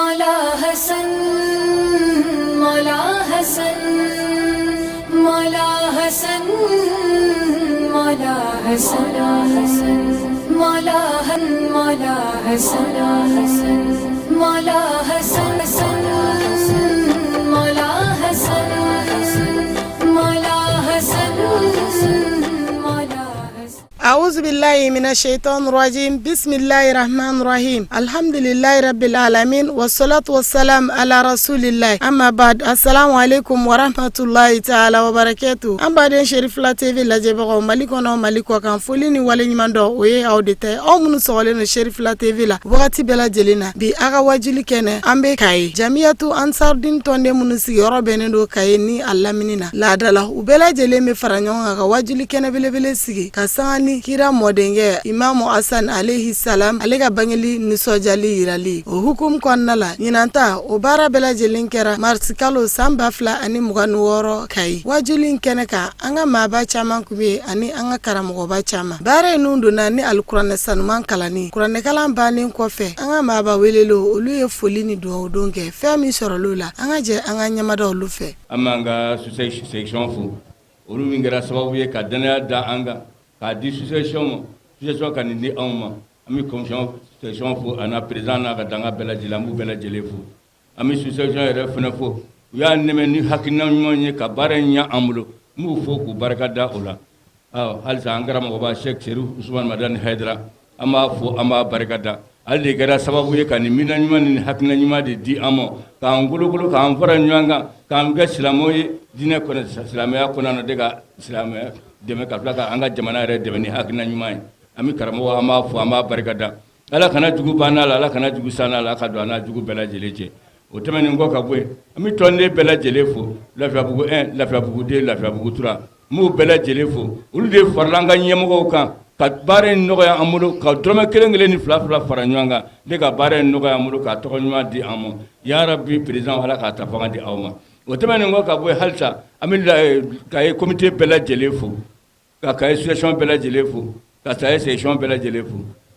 Mola Hasan, Mola Hasan, Mola Hasan, Mola Hasan, Mola Mola Hasan, Mola Hasan, Mola Hasan, Mola Hasan, Mola Hasan. أعوذ بالله من الشيطان الرجيم، بسم الله الرحمن الرحيم، الحمد لله رب العالمين، والصلاة والسلام على رسول الله، أما بعد، السلام عليكم ورحمة الله تعالى وبركاته. An baden Cherifla TV lajɛbagaw, Mali kɔnɔ, Mali kɔ kan, foli ni waleɲuman dɔ o ye aw de ta ye, aw minnu sɔgɔlen don Cherifla TV la wagati bɛɛ lajɛlen na. Bi a ka wajuli kɛnɛ, an bɛ Kaye Jamiyatu Ansardin tɔnden minnu sigiyɔrɔ bɛnnen don Kaye ni a lamini na, laada la u bɛɛ lajɛlen bɛ fara ɲɔgɔn kan ka wajuli kɛnɛ belebele sigi ka sanga ni kira mɔdenkɛ Imamu Hasan alayhi salam, ale ka bangeli nisɔndiyali yirali. O hukumu kɔnɔna la, ɲinan ta o baara bɛɛ lajɛlen kɛra marisi kalo san 2026 Kayi. Wajuli in kɛnɛ kan, an ka maaba caman kun bɛ yen ani an ka karamɔgɔba caman. Baara in nun donna ni alikuranɛ sanuman kalanni. Kuranɛkalan bannen kɔfɛ, an ka maaba welelew, olu ye foli ni dugawudon kɛ. Fɛn min sɔrɔla la, an ka jɛ an ka ɲɛmada olu fɛ. An b'an ka section fo, olu min kɛra sababu ye ka danaya da an kan k'a di sous-section ma, sous-section ka nin di anw ma. An bɛ commission section fo, a n'a président n'a ka danga bɛɛ lajɛlen, an b'u bɛɛ lajɛlen fo. An bɛ sous-section yɛrɛ fana fo, u y'a nɛmɛ ni hakilina ɲuman ye ka baara in ɲɛ an bolo. N b'u fo k'u barika da o la. Halisa an karamɔgɔba Cheikh Cherif Ousmane Madani Haidara, an b'a fo, an b'a barika da. Ale de kɛra sababu ye ka nin miirina ɲuman ni hakilina ɲuman de di an ma, k'an kolokolo, k'an fara ɲɔgɔn kan, k'an kɛ silamɛw ye diinɛ kɔnɔ, silamɛya kɔnɔna na, de ka silamɛya dɛmɛ, ka tila ka an ka jamana yɛrɛ dɛmɛ ni hakilina ɲuman ye. An bɛ karamɔgɔ, an b'a fo, an b'a barika da. Ala kana jugu ban n'a la, Ala kana jugu san n'a la, ka don an n'a jugu bɛɛ lajɛlen cɛ. O tɛmɛnen kɔ ka bɔ yen, an bɛ tɔnden bɛɛ lajɛlen fo, Lafiyabugu 1, Lafiyabugu 2, Lafiyabugu 3, n b'u bɛɛ lajɛlen fo. Olu de farala an ka ɲɛmɔgɔw kan ka baara in nɔgɔya an bolo, ka dɔrɔmɛ kelen kelen ni fila fila fara ɲɔgɔn kan de ka baara in nɔgɔya an bolo, k'a tɔgɔ ɲuman di an ma. Yarabi président, Ala k'a ta fanga di aw ma. O tɛmɛnen kɔ ka bɔ yen, halisa an bɛ Kaye comité bɛɛ lajɛlen fo, ka Kaye association bɛɛ lajɛlen fo, ka Kaye section bɛɛ lajɛlen fo.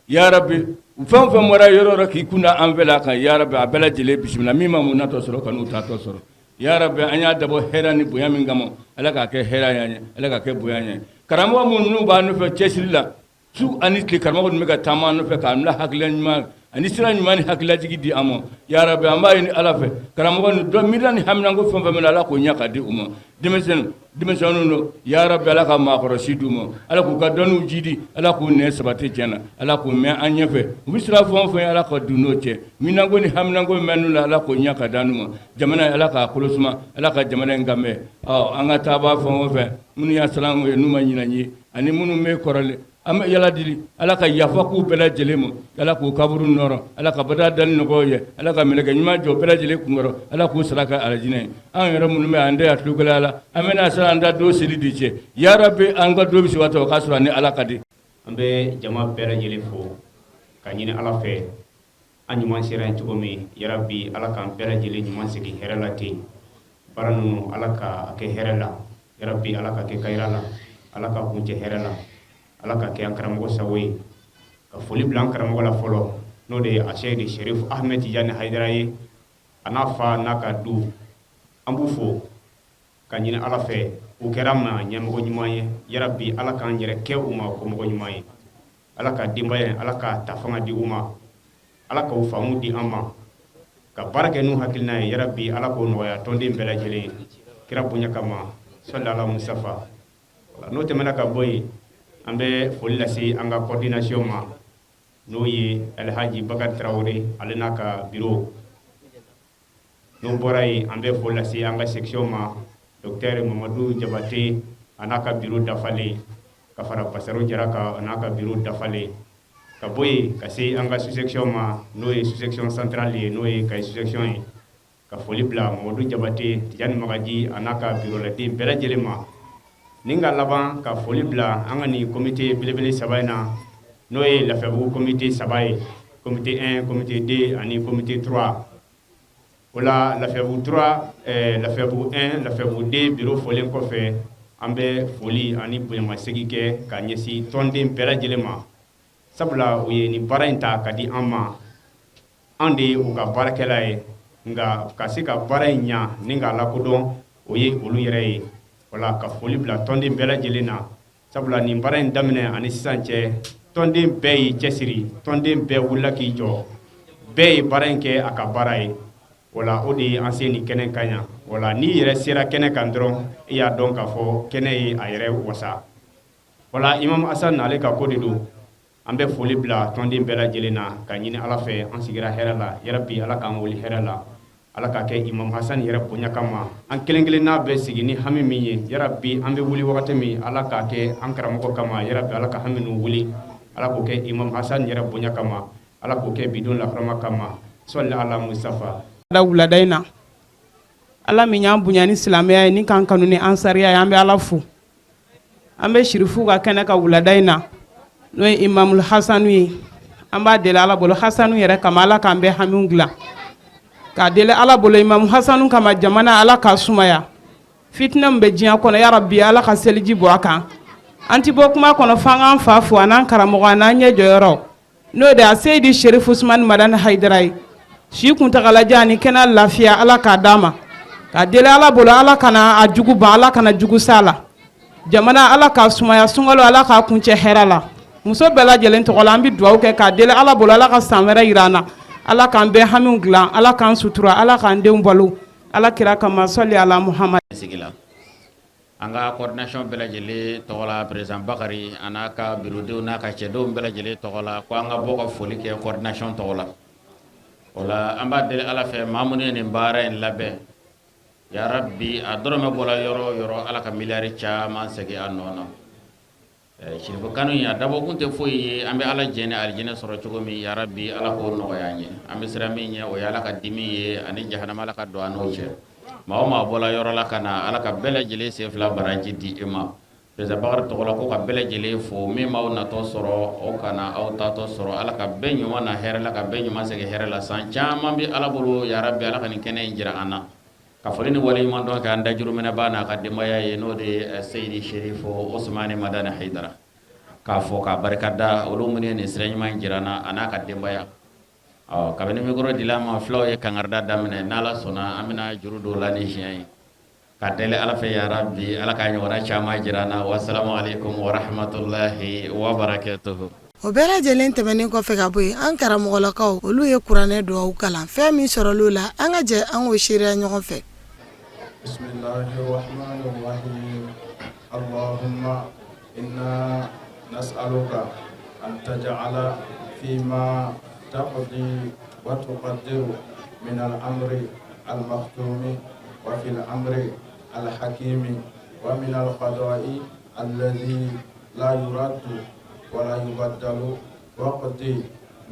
Yarabi, fɛn o fɛn bɔra yɔrɔ yɔrɔ k'i kunda an fɛ la kan, yarabi, a bɛɛ lajɛlen bisimila. Min ma mun natɔ sɔrɔ, ka n'u tatɔ sɔrɔ. Yarabi, an y'a dabɔ hɛrɛ ni bonya min kama, Ala k'a kɛ hɛrɛ y'an ye, Ala k'a kɛ bonya ye. Karamɔgɔ minnu b'an nɔfɛ cɛsiri la su ani tile, karamɔgɔ ninnu bɛ ka taama an nɔfɛ k'an bila hakilina ɲuman ani sira ɲuman ni hakililajigi di an ma. Yarabi, an b'a ɲini Ala fɛ, karamɔgɔ ni dɔ miirina ni haminanko fɛn fɛn min na, Ala k'o ɲɛ ka di u ma. Denmisɛnnin denmisɛnninw don, yarabi, Ala ka maakɔrɔsi d'u ma, Ala k'u ka dɔnniw jidi, Ala k'u nɛ sabati tiɲɛ na, Ala k'u mɛn an ɲɛfɛ. U bɛ sira fɛn o fɛn, Ala ka don n'o cɛ. Minanko ni haminanko min bɛ la, Ala k'o ɲɛ ka d'an ma. Jamana, Ala k'a kolo suma, Ala ka jamana in kanbɛn. Ɔ an ka taabaa fɛn o fɛn, minnu y'a siran ye, n'u ma ɲinɛ ye, ani minnu bɛ kɔrɔlen, an bɛ yala dili, Ala ka yafa k'u bɛɛ lajɛlen ma, Ala k'u kaburu nɔrɔ, Ala ka bada dali nɔgɔya ye, Ala ka mɛlɛkɛ ɲuman jɔ bɛɛ lajɛlen kunkɔrɔ, Ala k'u sara ka alijinɛ ye. An yɛrɛ minnu bɛ an tɛ a tulogɛlɛya la, an bɛna sara an da don seli de cɛ. Yarabi, an ka don bɛ se waati o k'a sɔrɔ ni Ala ka di. An bɛ jama bɛɛ lajɛlen fo ka ɲini Ala fɛ, an ɲuman sera yen cogo min, yarabi, Ala k'an bɛɛ lajɛlen ɲuman segin hɛrɛ la ten. Baara ninnu, Ala ka kɛ hɛrɛ la, yarabi, Ala ka kɛ kayira la, Ala ka kuncɛ hɛrɛ la, Ala ka kɛ an karamɔgɔ sago ye. Ka foli bila an karamɔgɔ la fɔlɔ, n'o de ye Aseyidi Sherif Ahmed Tijani Hayidara ye, a n'a fa n'a ka du, an b'u fo ka ɲini Ala fɛ, u kɛra ma ɲɛmɔgɔ ɲuman ye. Yarabi, Ala k'an yɛrɛ kɛ u ma komɔgɔ ɲuman ye. Ala ka denbaya, Ala ka ta fanga di u ma, Ala k'u faamu di an ma ka baara kɛ n'u hakilina ye. Yarabi, Ala k'o nɔgɔya tɔnden bɛɛ lajɛlen ye, kira bonya kama, sɔli ala Mustafa. N'o tɛmɛna ka bɔ yen, an bɛ foli lase an ka coordination ma, n'o ye Alhaji Bakari Tarawele, ale n'a ka bureau. N'o bɔra yen, an bɛ foli lase an ka section ma, docteur Mamadu Jabate a n'a ka bureau dafalen, ka fara Basaro Jara kan, a n'a ka bureau dafalen. Ka bɔ yen ka se an ka sous-section ma, n'o ye sous-section centrale ye, n'o ye Kayi sous-section ye, ka foli bila Mamadu Jabate, Tijani Magaji, a n'a ka bureau laden bɛɛ lajɛlen ma. Ni ka laban ka foli bila an ka nin comité belebele saba in na, n'o ye Lafiyabugu comité saba ye, comité 1, comité 2 ani comité 3. O la, Lafiyabugu 3, Lafiyabugu 1, Lafiyabugu 2 bureau fɔlen kɔfɛ, an bɛ foli ani bonyamasegin kɛ ka ɲɛsin tɔnden bɛɛ lajɛlen ma, sabula u ye nin baara in ta ka di an ma. An de ye u ka baarakɛla ye, nka ka se ka baara in ɲa ni k'a lakodɔn, o ye olu yɛrɛ ye. Wala ka foli bila tɔnden bɛɛ lajɛlen na, sabula nin baara in daminɛ ani sisan cɛ, tɔnden bɛɛ y'i cɛsiri, tɔnden bɛɛ wulila k'i jɔ, bɛɛ ye baara in kɛ a ka baara ye. Wala o de ye an se nin kɛnɛ kan yan. Wala n'i yɛrɛ sera kɛnɛ kan dɔrɔn, i y'a dɔn k'a fɔ kɛnɛ ye a yɛrɛ wasa. Wala Imam Hasan ale ka ko de don. An bɛ foli bila tɔnden bɛɛ lajɛlen na ka ɲini Ala fɛ, an sigira hɛrɛ la, yarabi Ala k'an wuli hɛrɛ la, Ala k'a kɛ Imam Hasan yɛrɛ bonya kama. An kelen kelenna bɛ sigi ni hami min ye, yarabi an bɛ wuli wagati min, Ala k'a kɛ an karamɔgɔ kama, yarabi Ala ka hami ninnu wuli, Ala k'o kɛ Imam Hasan yɛrɛ bonya kama, Ala k'o kɛ bidon lahɔrɔma kama, sɔli ala Mustafa. Da wulada in na, Ala min y'an bonya ni silamɛya ye ni k'an kanu ni ansariya ye, an bɛ Ala fo. An bɛ sirifuw ka kɛnɛ kan wulada in na, n'o ye Imamul Hasanu ye. An b'a deli Ala bolo Hasanu yɛrɛ kama, Ala k'an bɛɛ hamiw dilan. K'a deli Ala bolo Imamu Hasanu kama, jamana Ala k'a sumaya. Fitinɛ min bɛ diɲɛ kɔnɔ, yarabi Ala ka seliji bɔ a kan. An tɛ bɔ kuma kɔnɔ f'an k'an fa fo, a n'an karamɔgɔ, a n'an ɲɛ jɔyɔrɔ, n'o de ye Seyidi Sherif Usumani Madani Hayidara ye. Si kuntagalajan ni kɛnɛ lafiya, Ala k'a d'a ma. K'a deli Ala bolo, Ala kana a jugu ban, Ala kana jugu s'a la. Jamana Ala k'a sumaya, sunkalo Ala k'a kuncɛ hɛrɛ la. Muso bɛɛ lajɛlen tɔgɔ la, an bɛ dugawu kɛ k'a deli Ala bolo, Ala ka san wɛrɛ jira an na, Ala k'an bɛɛ hamiw dilan, Ala k'an sutura, Ala k'an denw balo Ala kira kama, sɔli ala Muhamad. Sigi la, an ka coordination bɛɛ lajɛlen tɔgɔ la, président Bakari a n'a ka bureaudenw n'a ka cɛdenw bɛɛ lajɛlen tɔgɔ la, ko an ka bɔ ka foli kɛ coordination tɔgɔ la. O la, an b'a deli Ala fɛ, maa minnu ye nin baara in labɛn, yarabi a dɔrɔmɛ bɔra yɔrɔ o yɔrɔ, Ala ka miliyari caman segin a nɔ na. Sirifu kanu in, a dabɔkun tɛ foyi ye, an bɛ Ala jɛ ni alijinɛ sɔrɔ cogo min, yarabi Ala k'o nɔgɔya an ye. An bɛ siran min ɲɛ, o ye Ala ka dimi ye ani jahanama, Ala ka don an n'o cɛ. Maa o maa bɔra yɔrɔ la ka na, Ala ka bɛɛ lajɛlen sen fila baraji di e ma. Président Bakari tɔgɔ la, ko ka bɛɛ lajɛlen fo. Min m'aw natɔ sɔrɔ, o kana aw taatɔ sɔrɔ. Ala ka bɛɛ ɲuman na hɛrɛ la, ka bɛɛ ɲuman segin hɛrɛ la. San caman bɛ Ala bolo, yarabi Ala ka nin kɛnɛ in jira an na. Ka foli ni waleɲumandɔn kɛ an dajuruminɛbaa n'a ka denbaya ye, n'o de ye Seyidi Sherifo Osumani Madani Hayidara, k'a fɔ k'a barika da olu minnu ye nin sira ɲuman jira an na, a n'a ka denbaya. Ɔ kabini micro dila ma, fulaw ye kangarida daminɛ. N'Ala sɔnna, an bɛna juru don la ni siɲɛ ye, ka deli Ala fɛ, yarabi Ala k'a ɲɔgɔnna caman jira an na. Wasalamu aleykum warahmatulahi wabarakatuhu. O bɛɛ lajɛlen tɛmɛnen kɔfɛ ka bɔ yen, an karamɔgɔlakaw, olu ye kuranɛ dugawu kalan. Fɛn min sɔrɔla o la, an ka jɛ an k'o seereya ɲɔgɔn fɛ. Allahumma inna nas'aluka an taj'ala fima taqdi wa tuqaddiru min al-amri al-makhtumi wa fil amri al-hakimi wa min al-qada'i alladhi la yuraddu wa la yubaddalu waqdi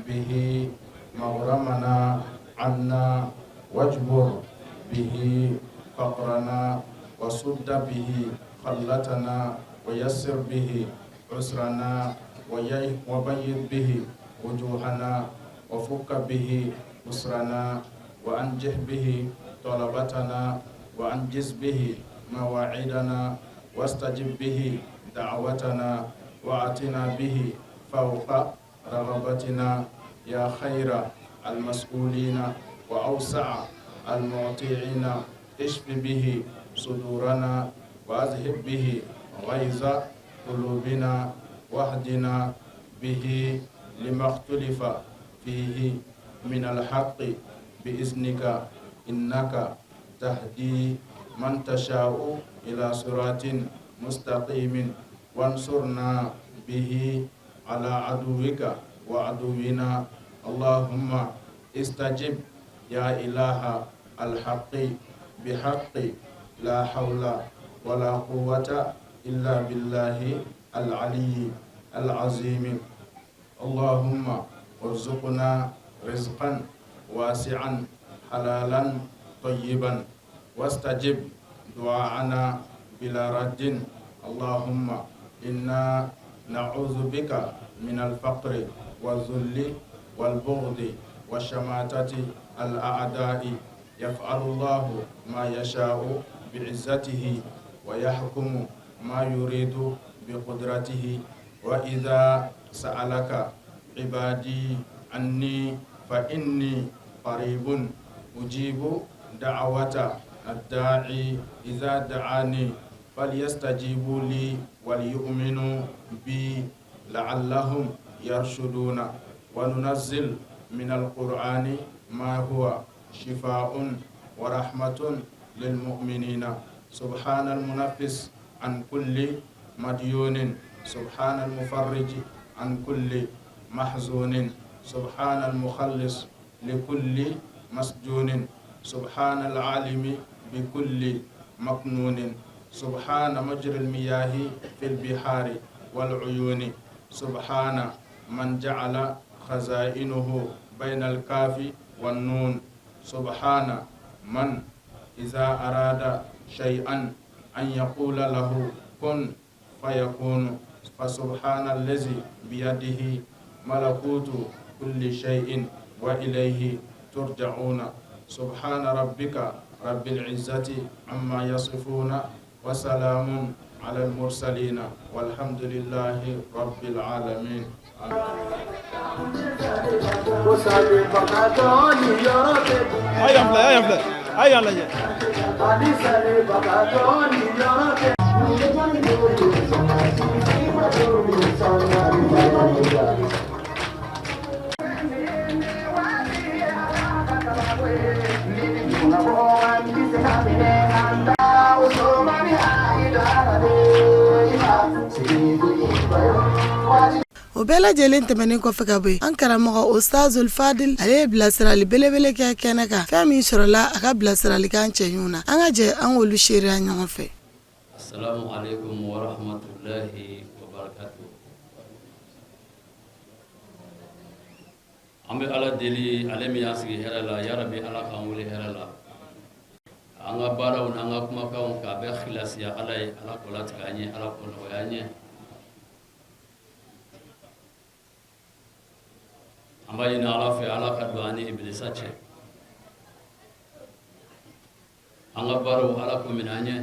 bihi maghramana anna wajbur bihi faqrana wa sudda bihi khallatana wa yassir bihi usrana wa bayyid bihi wujuhana wa fukka bihi usrana wa anjih bihi talabatana wa anjiz bihi mawa'idana wastajib bihi da'watana wa atina bihi fawqa raghabatina ya khayra almas'ulina wa awsa'a almu'ti'ina ishfi bihi sudurana wa azhib bihi ghayza qulubina wahdina bihi lima ikhtalafa fihi min alhaqqi biiznika innaka tahdi man tasha'u ila siratin mustaqimin wansurna bihi ala aduwika wa aduwina allahumma istajib ya ilaha alhaqqi bihaqqi la hawla wala quwwata illa billahi alali alazimi allahumma warzuqna rizqan wasi'an halalan tayyiban wastajib du'aana bila raddin allahumma inna na'udhu bika min alfaqri wa dhulli wal bughdi wa shamatati al a'da'i yaf'alu Allahu ma yasha'u bi'izzatihi wa yahkumu ma yuridu biqudratihi wa idha sa'alaka ibadi anni فإني قريب أجيب دعوة الداعي إذا دعاني فليستجيبوا لي وليؤمنوا بي لعلهم يرشدون. وننزل من القرآن ما هو شفاء ورحمة للمؤمنين. سبحان المنفس عن كل مديون، سبحان المفرج عن كل محزون، سبحان المخلص لكل مسجون، سبحان العالم بكل مكنون، سبحان مجري المياه في البحار والعيون، سبحان من جعل خزائنه بين الكاف والنون، سبحان من إذا أراد شيئا أن يقول له كن فيكون. فسبحان الذي بيده ملكوت كل شيء وإليه ترجعون. سبحان ربك رب العزة عما يصفون وسلام على المرسلين والحمد لله رب العالمين. O bɛɛ lajɛlen tɛmɛnen kɔfɛ ka bɔ yen, an karamɔgɔ Ustazul Fadil, ale ye bilasirali belebele kɛ kɛnɛ kan. Fɛn min sɔrɔla a ka bilasiralikan cɛɲuw na, an ka jɛ an k'olu seereya ɲɔgɔn fɛ. Assalamu alaikum wa rahmatullahi wa barakatuh. An bɛ Ala deli, ale min y'an sigi hɛrɛ la, yarabi Ala k'an wuli hɛrɛ la. An ka baaraw n'an ka kumakanw k'a bɛɛ khilasiya Ala ye, Ala k'o latigɛ an ye, Ala k'o nɔgɔya an ye. An b'a ɲini Ala fɛ, Ala ka don an ni ibilisa cɛ. An ka baaraw, Ala k'o minɛ an ye.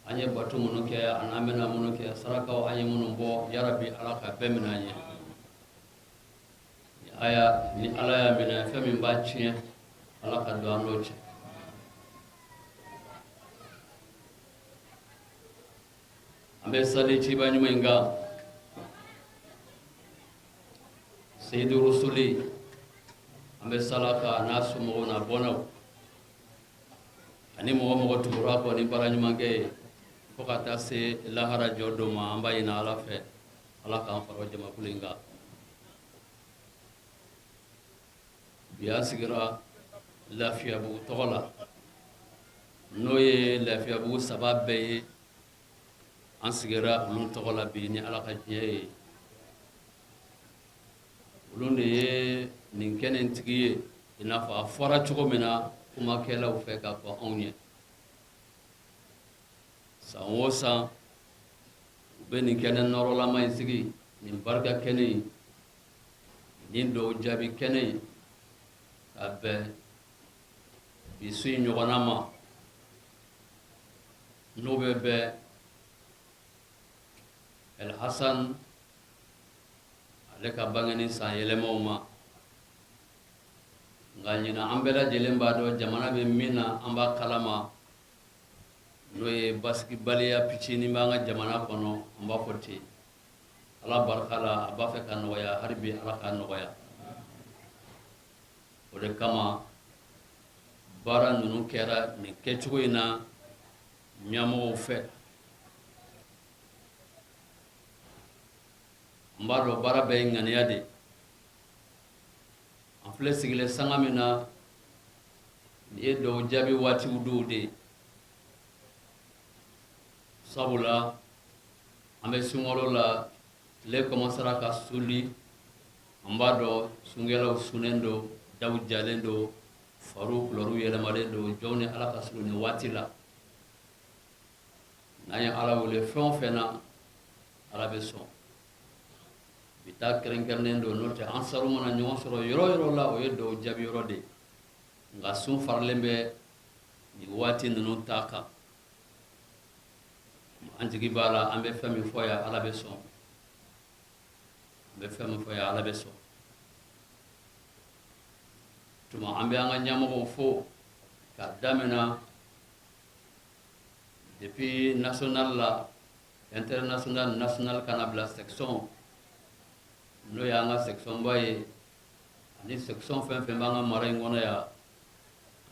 An ye bato minnu kɛ ani an bɛna minnu kɛ, sarakaw an ye minnu bɔ, yarabi Ala ka bɛɛ minɛ an ye. Aya ni Ala y'a minɛ, fɛn min b'a tiɲɛ, Ala ka don an n'o cɛ. An bɛ sali ciba ɲuman in kan, Seyidu Rusuli. An bɛ sala kan n'a somɔgɔw n'a bɔnnaw ani mɔgɔ mɔgɔ tugura kɔ ni baara ɲumankɛ ye fo ka taa se lahara jɔ don ma. An b'a ɲini Ala fɛ, Ala k'an fara o jamakulu in kan. Bi an sigira Lafiyabugu tɔgɔ la, n'o ye Lafiyabugu saba bɛɛ ye. An sigira olu tɔgɔ la bi ni Ala ka diɲɛ ye. Olu de ye nin kɛnɛ tigi ye, i n'a fɔ a fɔra cogo min na kumakɛlaw fɛ k'a fɔ anw ye. San o san u bɛ nin kɛnɛ nɔrɔlama in sigi, nin barika kɛnɛ in, nin dɔw jaabi kɛnɛ in, ka bɛn bi su in ɲɔgɔnna ma, n'o bɛ bɛn El Hasan ale ka bangeni san yɛlɛmaw ma. Nka ɲinan, an bɛɛ lajɛlen b'a dɔn jamana bɛ min na, an b'a kalama, n'o ye basigibaliya fitinin b'an ka jamana kɔnɔ. An b'a fɔ ten, Ala barika la, a b'a fɛ ka nɔgɔya hali bi, Ala k'a nɔgɔya. O de kama baara ninnu kɛra nin kɛcogo in na ɲɛmɔgɔw fɛ. N b'a dɔn baara bɛɛ ye ŋaniya de. An filɛ sigilen sanga min na, nin ye dɔw jaabi waatiw dɔw de ye, sabula an bɛ sunkalo la, tile kɔmansera ka suli. An b'a dɔn sunkɛlaw sunnen don, daw jalen don, fariw kulɔriw yɛlɛmalen don. Jɔnw ni Ala ka surun nin waati la, n'an ye Ala wele fɛn o fɛn na, Ala bɛ sɔn. Bi ta kɛrɛnkɛrɛnnen don, n'o tɛ ansaru mana ɲɔgɔn sɔrɔ yɔrɔ yɔrɔ la, o ye dɔw jaabi yɔrɔ de ye. Nka sun faralen bɛ nin waati ninnu ta kan. An jigi b'a la, an bɛ fɛn min fɔ yan, Ala bɛ sɔn. An bɛ fɛn min fɔ yan, Ala bɛ sɔn. Tuma an bɛ an ka ɲɛmɔgɔw fo ka daminɛ depuis national la, international, national, ka na bila section, n'o y'an ka section ba ye, ani section fɛn fɛn b'an ka mara in kɔnɔ yan,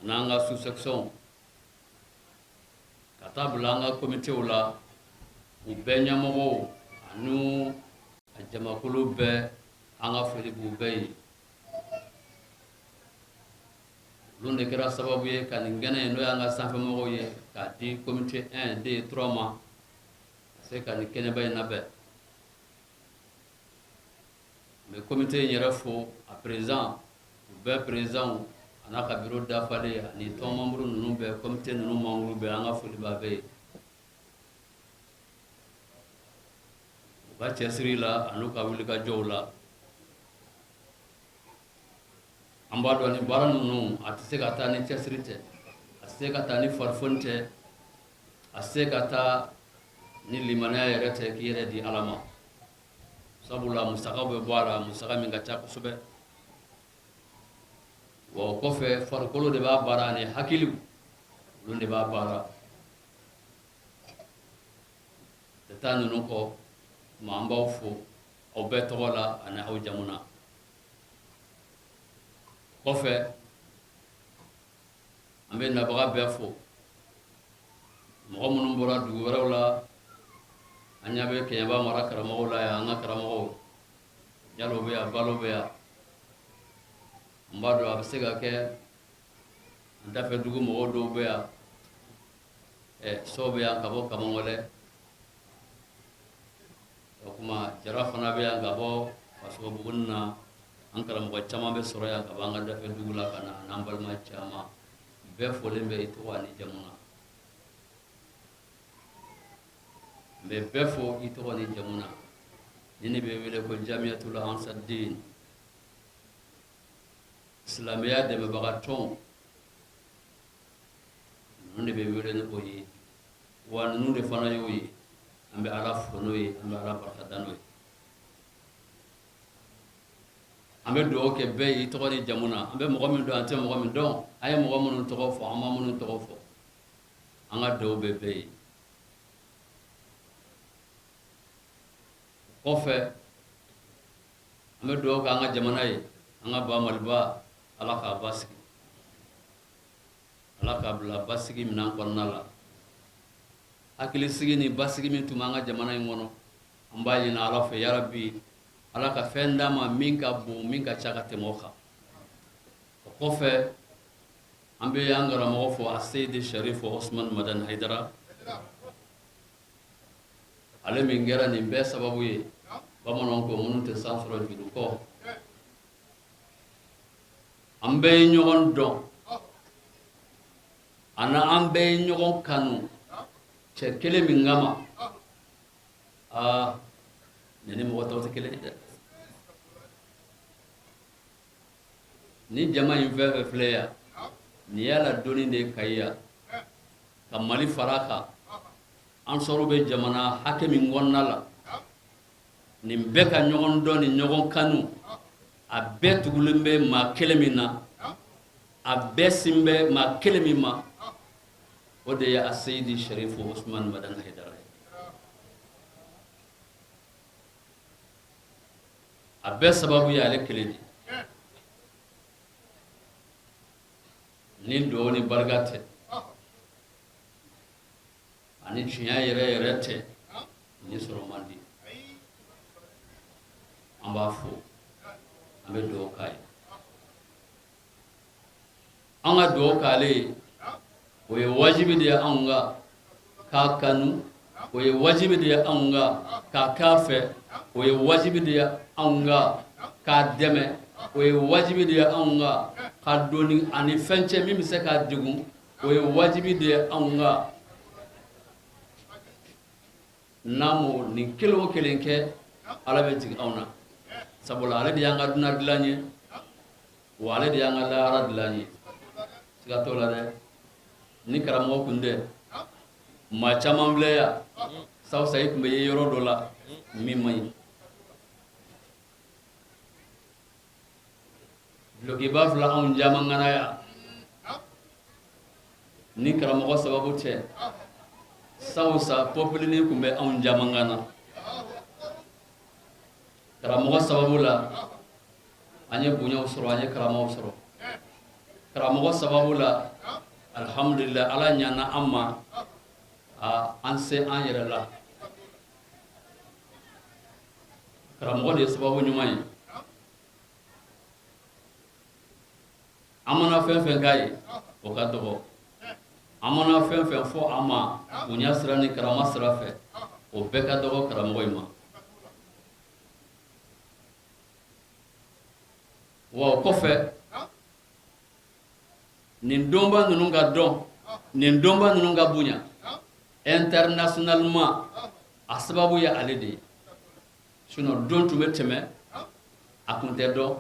an'an ka sous section, ka taa bila an ka komitew la, u bɛɛ ɲɛmɔgɔw ani a jamakulu bɛɛ, an ka foli b'u bɛɛ ye. Olu de kɛra sababu ye ka nin kɛnɛ in, n'o y'an ka sanfɛmɔgɔw ye, k'a di komite 1 2 3 ma, ka se ka nin kɛnɛba in labɛn. N bɛ komite in yɛrɛ fo, a président, u bɛɛ présidentw, a n'a ka bureau dafalen, ani tɔn membre ninnu bɛɛ, komite ninnu membre bɛɛ, an ka foli b'a bɛɛ ye u ka cɛsiri la an'u ka wulikajɔw la. An b'a dɔn ni baara ninnu, a tɛ se ka taa ni cɛsiri tɛ, a tɛ se ka taa ni farifoni tɛ, a tɛ se ka taa ni limaniya yɛrɛ tɛ, k'i yɛrɛ di Ala ma, sabula musakaw bɛ bɔ a la, musaka min ka ca kosɛbɛ. Wa o kɔfɛ, farikolo de b'a baara ani hakiliw, olu de b'a baara. Tɛ taa ninnu kɔ. Ma an b'aw fo aw bɛɛ tɔgɔ la ani aw jamu na. Kɔfɛ, an bɛ nabaga bɛɛ fo, mɔgɔ minnu bɔra dugu wɛrɛw la. An ɲɛ bɛ Kɛɲɛba mara karamɔgɔw la yan, an ka karamɔgɔw Jalo bɛ yan, Balo bɛ yan. N b'a dɔn a bɛ se ka kɛ an dafɛ dugu mɔgɔw dɔw bɛ yan, ɛ Sɔ bɛ yan ka bɔ Kamangɔlɛ. O kuma, Jara fana bɛ yan ka bɔ Fasogobugu na. An karamɔgɔ caman bɛ sɔrɔ yan ka bɔ an ka dafɛ dugu la ka na, n'an balima caman. Bɛɛ folen bɛ i tɔgɔ ani jamu na. N bɛ bɛɛ fo i tɔgɔ ni jamu na. Ni ne bɛ wele ko Jamiyatul Ansar-Dine, silamɛya dɛmɛbaga tɔn, ninnu de bɛ wele ni o ye, wa ninnu de fana y'o ye. An bɛ Ala fo n'o ye, an bɛ Ala barika da n'o ye. An bɛ dugawu kɛ bɛɛ ye i tɔgɔ ni jamu na. An bɛ mɔgɔ min dɔn, an tɛ mɔgɔ min dɔn, an ye mɔgɔ minnu tɔgɔ fɔ, an ma minnu tɔgɔ fɔ, an ka dugawu bɛ bɛɛ ye. Kɔfɛ, an bɛ dugawu kɛ an ka jamana ye, an ka ba Maliba, Ala k'a basigi, Ala k'a bila basigi minɛn kɔnɔna la. Hakilisigi ni basigi min tun b'an ka jamana in kɔnɔ, an b'a ɲini Ala fɛ, yarabi, Ala ka fɛn d'an ma min ka bon, min ka ca ka tɛmɛ o kan. O kɔfɛ, an bɛ an karamɔgɔ fo, Aseyidi Sarifu Osumani Madani Hayidara, ale min kɛra nin bɛɛ sababu ye. Bamananw ko minnu tɛ san sɔrɔ juru kɔ. An bɛɛ ye ɲɔgɔn dɔn, ani an bɛɛ ye ɲɔgɔn kanu cɛ kelen min kama. Aa, nin ni mɔgɔ tɔw tɛ kelen ye dɛ. Ni jama in fɛn fɛn filɛ yan, nin y'a la doni de ye Kayi yan ka Mali fara a kan. Ansɔrɔ bɛ jamana hakɛ min kɔnɔna la, nin bɛɛ ka ɲɔgɔn dɔn ni ɲɔgɔn kanu, a bɛɛ tugulen bɛ maa kelen min na, a bɛɛ sin bɛ maa kelen min ma, o de ye Aseyidi Sarifu Usumani Madani Hayidara ye. A bɛɛ sababu ye ale kelen de. Ni dugawu ni barika tɛ, ani tiɲɛ yɛrɛ yɛrɛ tɛ, nin sɔrɔ man di. An b'a fo, an bɛ dugawu k'a ye. An ka dugawu k'ale ye, o ye wajibi de ye anw kan k'a kanu, o ye wajibi de ye anw kan k'a k'a fɛ, o ye wajibi de ye anw kan k'a dɛmɛ, o ye wajibi de ye anw kan ka don a ni fɛn cɛ min bɛ se k'a degun, o ye wajibi de ye anw kan. N'an m'o nin kelen o kelen kɛ, Ala bɛ jigin anw na, sabula ale de y'an ka dunan dilan ye, wa ale de y'an ka lahara dilan ye. Siga t'o la dɛ. Ni karamɔgɔ kun tɛ, maa caman filɛ yan sa, i tun bɛ ye yɔrɔ dɔ la min man ɲi. Dulokiba filɛ anw caman kan na yan ni karamɔgɔ sababu tɛ san o san pɔpilinin tun bɛ anw caman kan na karamɔgɔ sababu la an ye bonyaw sɔrɔ an ye karamaw sɔrɔ karamɔgɔ sababu la alihamudulila ala ɲana an ma an se an yɛrɛ la karamɔgɔ de ye sababu ɲuman ye an mana fɛn fɛn k'a ye o ka dɔgɔ an mana fɛn fɛn fɔ a ma bonya sira ni karama sira fɛ o bɛɛ ka dɔgɔ karamɔgɔ in ma wa o kɔfɛ nin donba ninnu ka dɔn nin donba ninnu ka bonya internationalement a sababu ye ale de ye sinon don tun bɛ tɛmɛ a kun tɛ dɔn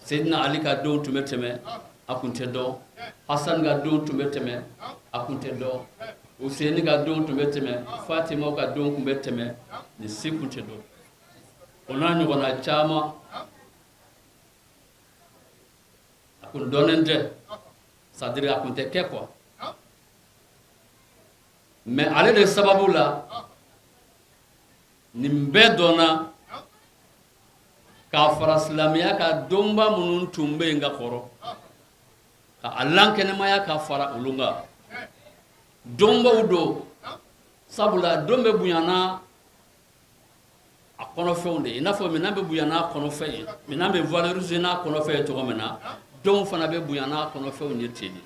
Seydina Ali ka don tun bɛ tɛmɛ a kun tɛ dɔn Hasan ka don tun bɛ tɛmɛ a kun tɛ dɔn Useni ka don tun bɛ tɛmɛ Fatima ka don tun bɛ tɛmɛ nin si kun tɛ dɔn o n'a ɲɔgɔnna caman a kun dɔnnen tɛ c'est à dire a kun tɛ kɛ quoi mais ale de sababu la nin bɛɛ dɔnna k'a fara silamɛya ka donba minnu tun bɛ yen ka kɔrɔ ka a lankɛnɛmaya ka fara olu kan donbaw don sabula don bɛ bonya n'a a kɔnɔfɛnw de ye i n'a fɔ minɛn bɛ bonya n'a kɔnɔfɛn ye minɛn bɛ valoriser n'a kɔnɔfɛn ye cogo min na donw fana bɛ bonya n'a kɔnɔfɛnw ye ten de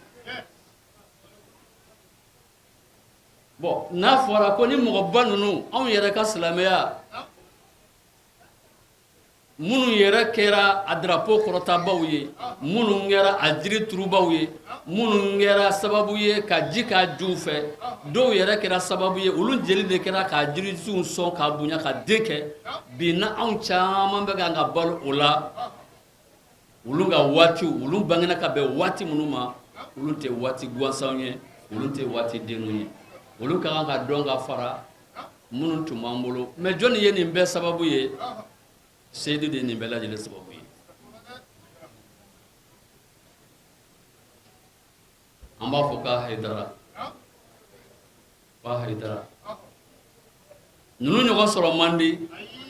bon n'a fɔra ko ni mɔgɔba ninnu anw yɛrɛ ka silamɛya minnu yɛrɛ kɛra a drapeau kɔrɔtabaw ye minnu kɛra a jiri turubaw ye minnu kɛra sababu ye ka ji k'a juw fɛ dɔw yɛrɛ kɛra sababu ye olu jeli de kɛra k'a jirisunw sɔn k'a bonya ka den kɛ bi na anw caman bɛ kan ka balo o la olu ka waati olu bangena ka bɛn waati minnu ma olu tɛ waati gansanw ye olu tɛ waati denninw ye olu ka kan ka dɔn ka fara minnu tun b'an bolo mais jɔnni ye nin bɛɛ sababu ye seyidu de ye nin bɛɛ lajɛlen sababu ye an b'a fɔ k'a hayidara k'a hayidara ninnu ɲɔgɔn sɔrɔ man di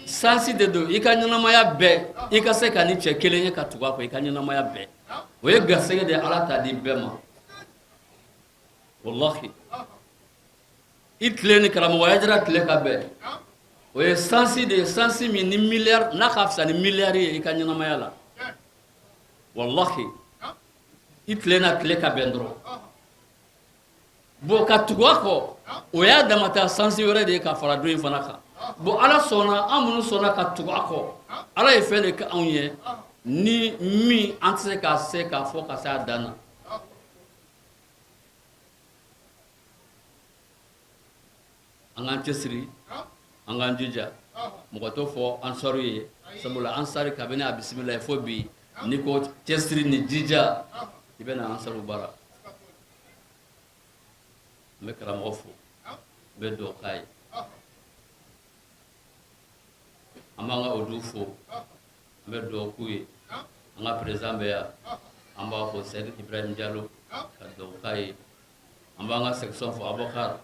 sansi de don i ka ɲɛnamaya bɛɛ i ka se ka ni cɛ kelen ye ka tugu a kɔ i ka ɲɛnamaya bɛɛ o ye garisɛgɛ de ye ala t'a di bɛɛ ma walahi i tile ni karamɔgɔ hayidara tile ka bɛn o ye sansi de ye sansi min ni miliyari n'a ka fisa ni miliyari ye i ka ɲɛnamaya la walahi i tile n'a tile ka bɛn dɔrɔn bon ka tugu a kɔ o y'a damata sansi wɛrɛ de ye ka fara don in fana kan bon ala sɔnna an minnu sɔnna ka tugu a kɔ ala ye fɛn de kɛ anw ye ni min an tɛ se k'a se k'a fɔ ka se a dan na an k'an cɛsiri an k'an jija mɔgɔ t'o fɔ ansaru ye sabula ansari kabini a bisimila ye fo bi n'i ko cɛsiri ni jija i bɛ na ansaru bara n bɛ karamɔgɔ fo n bɛ dugawu k'a ye an b'an ka odu fo an bɛ dugawu k'u ye an ka président bɛ yan an b'a fo Seyidi Ibrahim Jalo ka dugawu k'a ye an b'an ka section fo Abubakar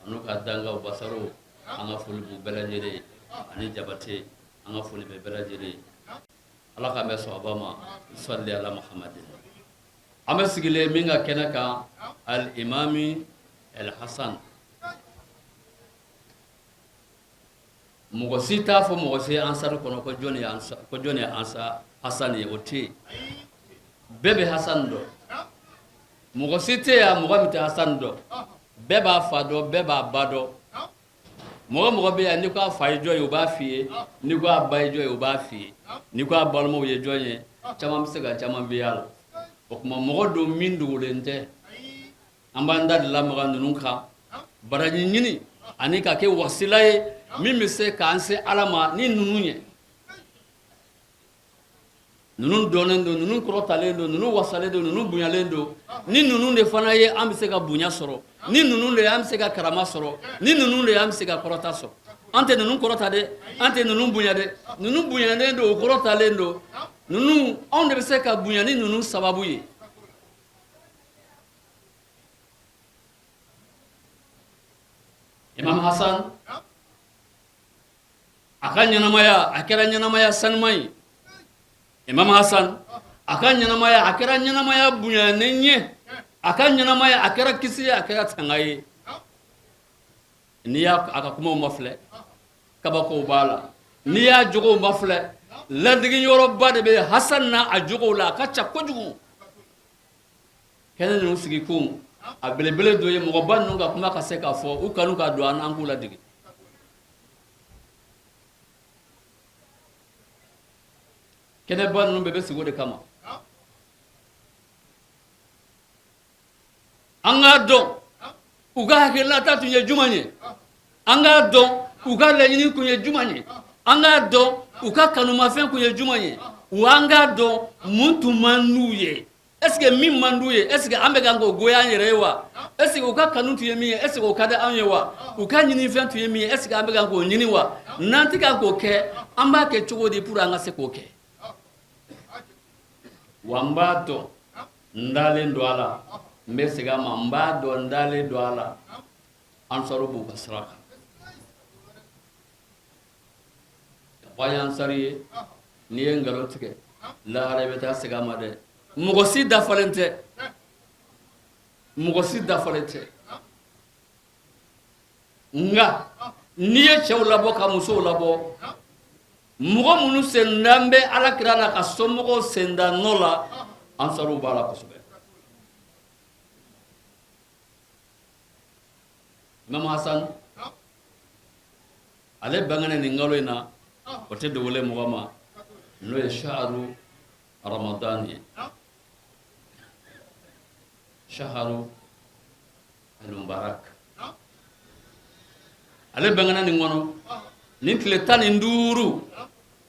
an'u ka dangaw Basaro an ka foli b'u bɛɛ lajɛlen ye ani Jabate an ka foli bɛ bɛɛ lajɛlen ye Ala k'an bɛn sawaba ma sali ala Muhamadin an bɛ sigilen min ka kɛnɛ kan al imami el hasan mɔgɔ si t'a fɔ mɔgɔ si ansari kɔnɔ ko jɔn ye ko jɔn ye ansa hasan ye o tɛ yen bɛɛ bɛ hasan dɔn mɔgɔ si tɛ yan mɔgɔ min tɛ hasan dɔn bɛɛ b'a fa dɔn bɛɛ b'a ba dɔn mɔgɔ mɔgɔ bɛ yan n'i ko a fa ye jɔn ye u b'a f'i ye n'i ko a ba ye jɔn ye u b'a f'i ye n'i ko a balimaw ye jɔn ye caman bɛ se ka caman bɛ y'a la o tuma mɔgɔ don min dogolen tɛ an b'an da de lamaga ninnu kan baraji ɲini ani ka kɛ wasila ye min bɛ se k'an se ala ma ni ninnu ye ninnu dɔnnen don ninnu kɔrɔtalen don ninnu wasalen don ninnu bonyalen don ni ninnu de fana ye an bɛ se ka bonya sɔrɔ ni ninnu de ye an bɛ se ka karama sɔrɔ ni ninnu de ye an bɛ se ka kɔrɔta sɔrɔ an tɛ ninnu kɔrɔta dɛ an tɛ ninnu bonya dɛ ninnu bonyalen don u kɔrɔtalen don Ninnu, anw de bɛ se ka bonya ni ninnu sababu ye. Imam Hasan a ka ɲɛnamaya, a kɛra ɲɛnamaya sanuman ye. Imam Hasan a ka ɲɛnamaya, a kɛra ɲɛnamaya bonyanen ye. A ka ɲɛnamaya, a kɛra kisi ye, a kɛra tanga ye. N'i y'a a ka kumaw mafilɛ, kabakow b'a la. N'i y'a jogow mafilɛ, ladegiyɔrɔba de bɛ Hasan na a jogow la, a ka ca kojugu. Kɛnɛ ninnu sigikun a belebele dɔ ye mɔgɔba ninnu ka kuma ka se k'a fɔ, u kanu ka don an na, an k'u ladege. Kɛnɛba ninnu bɛɛ bɛ sigi o de kama. An k'a dɔn u ka hakilinata tun ye jumɛn ye, an k'a dɔn u ka laɲini tun ye jumɛn ye, an k'a dɔn u ka kanumafɛn tun ye jumɛn ye, wa an k'a dɔn mun tun man d'u ye. Est ce que min man d'u ye, est ce que an bɛ kan k'o goya an yɛrɛ ye wa? Est ce que u ka kanu tun ye min ye, est ce que o ka di anw ye wa? U ka ɲinifɛn tun ye min ye, est ce que an bɛ kan k'o ɲini wa? N'an tɛ kan k'o kɛ, an b'a kɛ cogo di pour an ka se k'o kɛ? Wa n b'a dɔn n dalen don a la, n bɛ segin a ma, n b'a dɔn n dalen don a la, ansaru b'u ka sira kan. Ka fɔ an ye ansari ye, n'i ye nkalon tigɛ, lahara i bɛ taa segin a ma dɛ. Mɔgɔ si dafalen tɛ, mɔgɔ si dafalen tɛ. Nka n'i ye cɛw labɔ ka musow labɔ, mɔgɔ minnu sendan bɛ ala kira la ka somɔgɔw sendan nɔ la, ansaruw b'a la kosɛbɛ. Imam Hasan ale bangena nin kalo in na, o tɛ dogolen mɔgɔ ma, n'o ye shaharu ramadan ye, shaharu al-mubarak. Ale bangena nin kɔnɔ nin tile 15.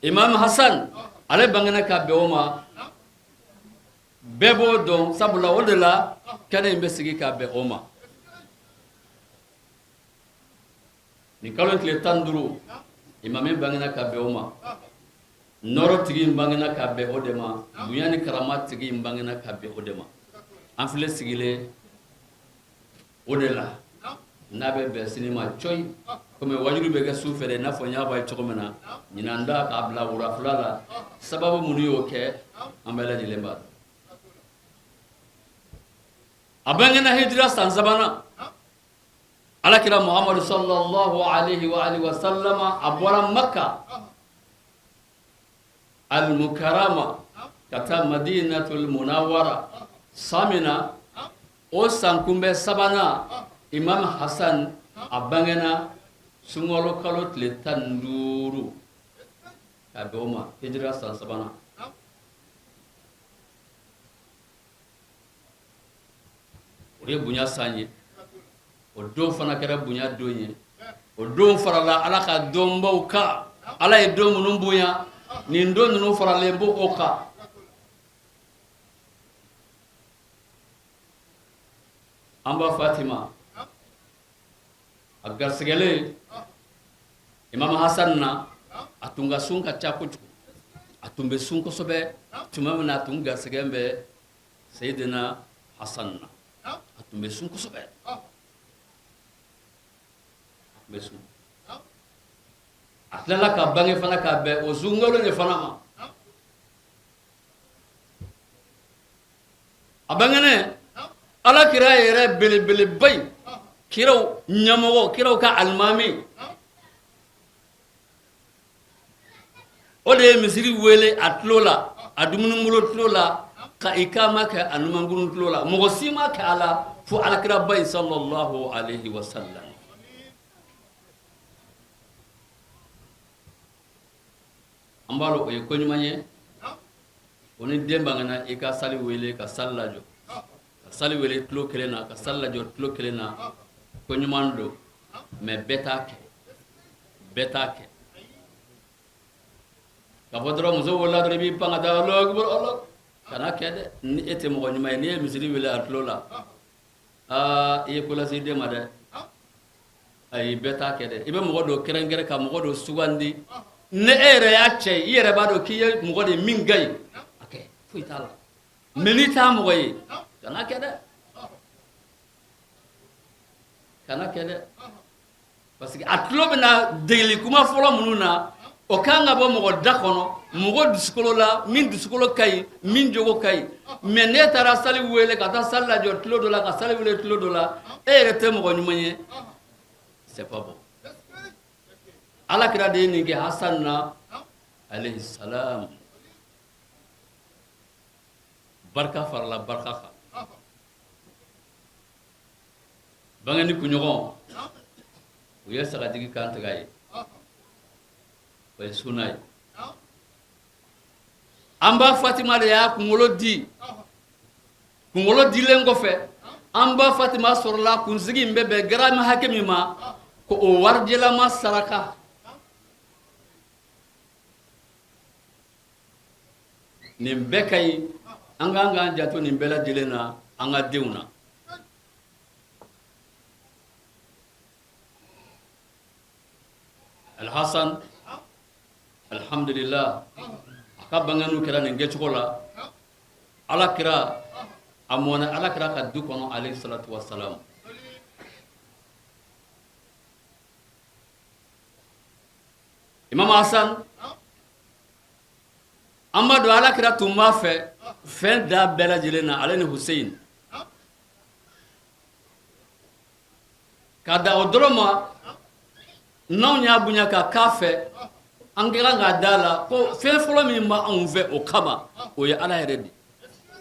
Imam Hasan ale bangena ka bɛn o ma, bɛɛ b'o dɔn, sabula o de la kɛnɛ in bɛ sigi ka bɛn o ma. Nin kalo tile 15, imami bangena ka bɛn o ma, nɔɔrɔ tigi in bangena ka bɛn o de ma, bonya ni karama tigi in bangena ka bɛn o de ma. An filɛ sigilen o de la, n'a bɛ bɛn sini ma cɔyi, komi wajulu bɛ kɛ su fɛ de, i n'a fɔ n y'a fɔ a ye cogo min na, ɲinan da k'a bila wurafila la. Sababu minnu y'o kɛ, an bɛɛ lajɛlen b'a dɔn. A bangena hijira san sabanan. Alakira Muhamadu sallallahu alaihi wa alihi wa sallama a bɔra Maka al-mukarama ka taa Madinatul Munawwara san min na, o san kunbɛ sabanan, Imam Hasan a bangena sunkalo kalo tile 15 ka bɛn o ma, hijira san sabanan. O ye bonya san ye, o don fana kɛra bonya don ye. O don farala ala ka donbaw kan, ala ye don minnu bonya, nin don ninnu faralen b'o o kan. An ba Fatima a garisɛgɛlen Imam Hasan na, a tun ka sun ka ca kojugu, a tun bɛ sun kosɛbɛ. Tuma min na a tun garisɛgɛ bɛ Seyidina Hasan na, a tun bɛ sun kosɛbɛ, a tun bɛ sun. A tilala ka bange fana ka bɛn o sunkalo de fana ma. A bangenen, ala kira yɛrɛ belebeleba in, kiraw ɲɛmɔgɔ, kiraw ka alimami, o de ye misiri wele a tulo la, a dumunibolo tulo la, ka ikama kɛ a numankuru tulo la. Mɔgɔ si ma kɛ a la fo alakiraba in sallallahu alaihi wasallam. An b'a dɔn o ye ko ɲuman ye. O ni den bangena, i ka sali wele ka sali lajɔ, ka sali wele tulo kelen na, ka sali lajɔ tulo kelen na, ko ɲuman don. Mais bɛɛ t'a kɛ, bɛɛ t'a kɛ. K'a fɔ dɔrɔn muso wolola dɔrɔn, i b'i pan ka taa Alahu akibaru, Alahu, kana kɛ dɛ. Ni e tɛ mɔgɔ ɲuman ye, n'i ye misiri wele a tulo la, aa, i ye ko lase i den ma dɛ. Ayi, bɛɛ t'a kɛ dɛ. I bɛ mɔgɔ dɔ kɛrɛnkɛrɛn ka mɔgɔ dɔ sugandi. Ni e yɛrɛ y'a cɛ ye, i yɛrɛ b'a dɔn k'i ye mɔgɔ de ye min ka ɲi, a kɛ, foyi t'a la. Mais n'i t'a mɔgɔ ye, kana kɛ dɛ, kana kɛ dɛ, parce que a tulo bɛna degeli kuma fɔlɔ minnu na, o kan ka bɔ mɔgɔ da kɔnɔ, mɔgɔ dusukolo la, min dusukolo ka ɲi, min jogo ka ɲi. Mais n'e taara sali wele ka taa sali lajɔ tulo dɔ la, ka sali wele tulo dɔ la, e yɛrɛ tɛ mɔgɔ ɲuman ye, c'est pas bon. Ala kira de ye nin kɛ Hasan na alayhi salam. Barika farala barika kan. Bangeni kunɲɔgɔn, u ye sagajigi kantigɛ ye, o ye suna ye. An ba Fatima de y'a kunkolo di. Kunkolo dilen kɔfɛ, an ba Fatima sɔrɔla kunsigi in bɛ bɛn garami hakɛ min ma, ko o warijɛlama saraka. Nin bɛɛ ka ɲi, an ka kan k'an janto nin bɛɛ lajɛlen na an ka denw na. Alhasan, alhamdulillah, a ka bangeniw kɛra nin kɛcogo la. Ala kira a mɔna ala kira ka du kɔnɔ alayhi salatu wasalam. Imam Hasan, an b'a dɔn ala kira tun b'a fɛ fɛn da bɛɛ lajɛlen na, ale ni Hussein. Ka da o dɔrɔn ma, n'anw y'a bonya ka k'a fɛ, an ka kan k'a da la ko fɛn fɔlɔ min b'anw anw fɛ o kama, o ye ala yɛrɛ de.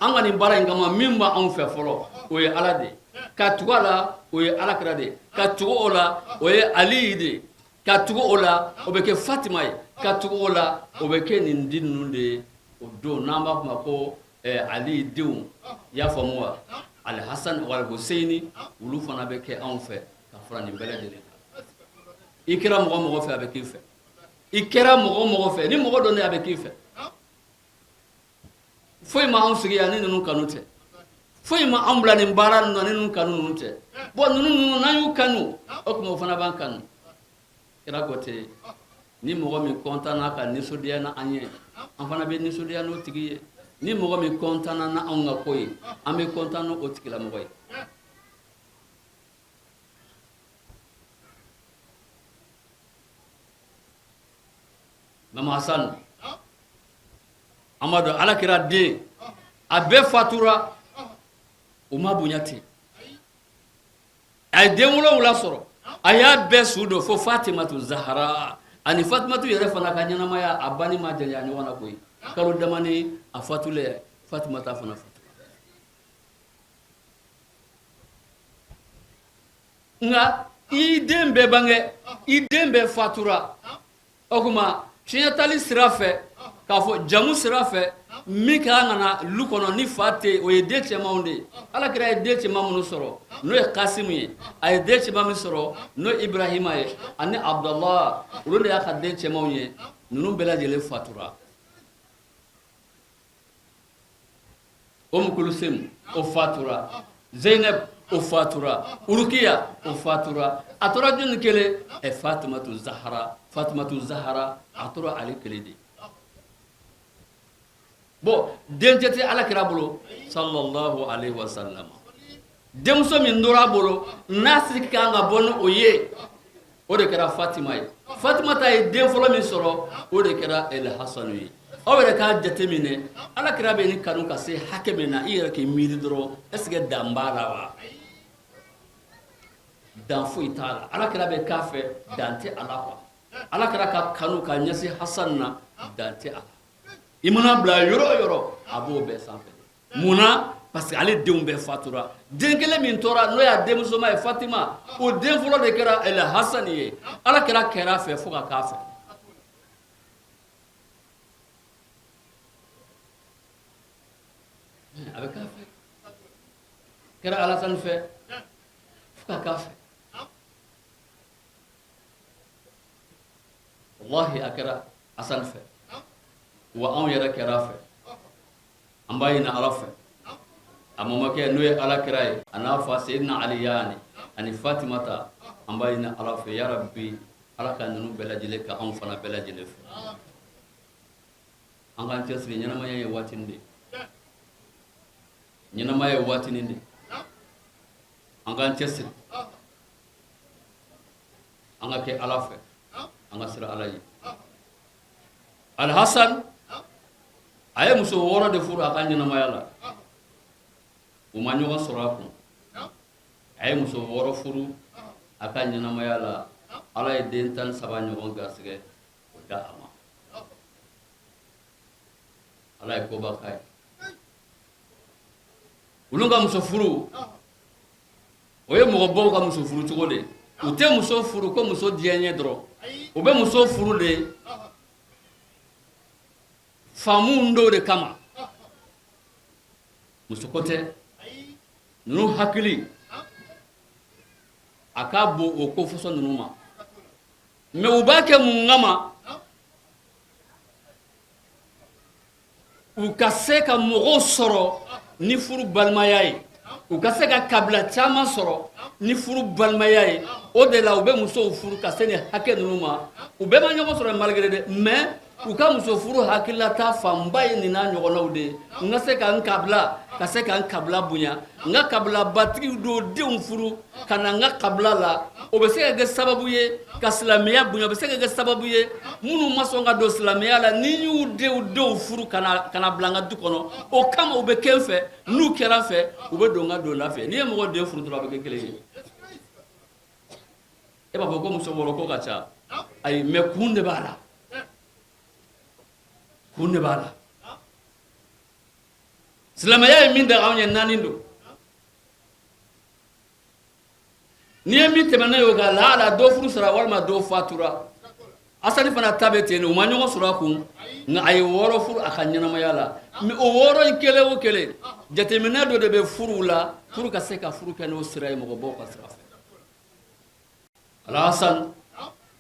An ka nin baara in kama, min b'anw fɛ fɔlɔ, o ye ala de ye. Ka tugu a la, o ye ala kira de ye. Ka tugu o la, o ye Ali de ye. Ka tugu o la, o bɛ kɛ Fatima ye. Ka tugu o la, o bɛ kɛ nin den ninnu de ye. O don n'an b'a fɔ ma ko Ali denw, i y'a faamu wa, Alhasan wal Huseini, olu fana bɛ kɛ anw fɛ ka fara nin bɛɛ lajɛlen kan. I kɛra mɔgɔ mɔgɔ fɛ, a bɛ k'i fɛ. I kɛra mɔgɔ mɔgɔ fɛ, ni mɔgɔ dɔ ne, a bɛ k'i fɛ. Foyi ma anw sigi yan ni ninnu kanu tɛ. Foyi ma anw bila nin baara ninnu na ni ninnu kanu ninnu tɛ. Bon, ninnu ninnu, n'an y'u kanu, o tuma o fana b'an kanu. Kira ko ten, ni mɔgɔ min kɔntanna ka nisɔndiya na an ye, an fana bɛ nisɔndiya n'o tigi ye. Ni mɔgɔ min kɔntanna na anw ka ko ye, an bɛ kɔntan n'o tigilamɔgɔ ye. Mama Hasan, an b'a dɔn ala kira den a bɛɛ fatura, u ma bonya ten. A ye den 7 sɔrɔ, a y'a bɛɛ su don fo Fatimatu Zahara. Ani Fatimatu yɛrɛ fana ka ɲɛnamaya, a banni ma janya ɲɔgɔn na koyi, kalo damani a fatulen, Fatimata fana fatura. Nka i den bɛɛ bange, i den bɛɛ fatura, o tuma tiɲɛtali sira fɛ, k'a fɔ jamu sira fɛ, min ka kan ka na lu kɔnɔ ni fa tɛ yen, o ye den cɛmanw de ye. Ala kira ye den cɛman minnu sɔrɔ, n'o ye Kasimu ye, a ye den cɛman min sɔrɔ, n'o ye Ibrahima ye, ani Abudallah, olu de y'a ka den cɛmanw ye. Ninnu bɛɛ lajɛlen fatura. Umu Kulusum, o fatura. Zeynab, o fatura. Urukiya, o fatura. A tora jɔnni kelen? Ɛ, Fatimatu Zahara. Fatimatu Zahara, a tora ale kelen de. Bon, dencɛ tɛ ala kira bolo sallallahu alaihi wasallam. Denmuso min tora a bolo n'a sigi kan ka bɔ ni o ye, o de kɛra Fatima ye. Fatima ta ye den fɔlɔ min sɔrɔ, o de kɛra El Hasanu ye. Aw yɛrɛ k'a jateminɛ, ala kira bɛ nin kanu ka se hakɛ min na, i yɛrɛ k'i miiri dɔrɔn, est ce que dan b'a la wa? Dan foyi t'a la. Ala kira bɛ k'a fɛ, dan tɛ a la quoi. Ala kira ka kanu ka ɲɛsin Hasan na, dan tɛ a la. I mana bila yɔrɔ o yɔrɔ, a b'o bɛɛ sanfɛ. Mun na? Parce que ale denw bɛɛ fatura. Den kelen min tora, n'o y'a denmusoma ye Fatima, o den fɔlɔ de kɛra El Hasani ye. Ala kira kɛra a fɛ fo ka k'a fɛ. A bɛ k'a fɛ, kɛra Alasani fɛ fo ka k'a fɛ. Wallahi, a kɛra Hasani fɛ wa, anw yɛrɛ kɛra a fɛ. An b'a ɲini Ala fɛ, a mamakɛ n'o ye Ala kira ye, a n'a fa Seyidina Ali yaani ani Fatimata, an b'a ɲini Ala fɛ, ya Rabbi. Ala ka ninnu bɛɛ lajɛlen ka anw fana bɛɛ lajɛlen fɛ. An k'an cɛsiri, ɲɛnamaya ye waatinin de ye, ɲɛnamaya ye waatinin de ye. An k'an cɛsiri, an ka kɛ Ala fɛ, an ka siran Ala ye. Alhasan a ye muso wɔɔrɔ de furu a ka ɲɛnamaya la, u ma ɲɔgɔn sɔrɔ a kun. A ye muso wɔɔrɔ furu a ka ɲɛnamaya la, Ala ye den 13 ɲɔgɔn garisɛgɛ o da a ma. Ala ye koba k'a ye. Olu ka muso furu, o ye mɔgɔbaw ka muso furu cogo de ye. U tɛ muso furu ko muso diya n ye dɔrɔn, u bɛ muso furu de faamu dɔw de kama. Muso ko tɛ ninnu hakili a ka bon o ko fɔsɔn ninnu ma, mais u b'a kɛ mun kama? U ka se ka mɔgɔw sɔrɔ ni furu balimaya ye, u ka se ka kabila caman sɔrɔ ni furu balimaya ye. O de la u bɛ musow furu ka se nin hakɛ ninnu ma. U bɛɛ ma ɲɔgɔn sɔrɔ malgré dɛ, mais u ka muso furu hakililata fanba ye nin n'a ɲɔgɔnnaw de ye. N ka se ka n kabila, ka se ka n kabila bonya, n ka kabilabatigiw dɔw denw furu ka na n ka kabila la, o bɛ se ka kɛ sababu ye ka silamɛya bonya, o bɛ se ka kɛ sababu ye minnu ma sɔn ka don silamɛya la, ni n y'u denw denw furu ka na bila n ka du kɔnɔ, o kama u bɛ kɛ n fɛ. N'u kɛra n fɛ, u bɛ don n ka donda fɛ. N'i ye mɔgɔ den furu dɔrɔn, a bɛ kɛ kelen ye. E b'a fɔ ko muso wɔɔrɔ ko ka ca. Ayi, mais kun de b'a la, kun de b'a la. Silamɛya ye min da anw ye, naani don. N'i ye min tɛmɛ n'o ye kan, laala dɔ furu sara walima dɔ fatura. Asani fana ta bɛ ten, u ma ɲɔgɔn sɔrɔ a kun, nka a ye wɔɔrɔ furu a ka ɲɛnamaya la. Mais o wɔɔrɔ in kelen o kelen, jateminɛ dɔ de bɛ furu la pour ka se ka furu kɛ n'o sira ye, mɔgɔbaw ka sira fɛ. Alhasan,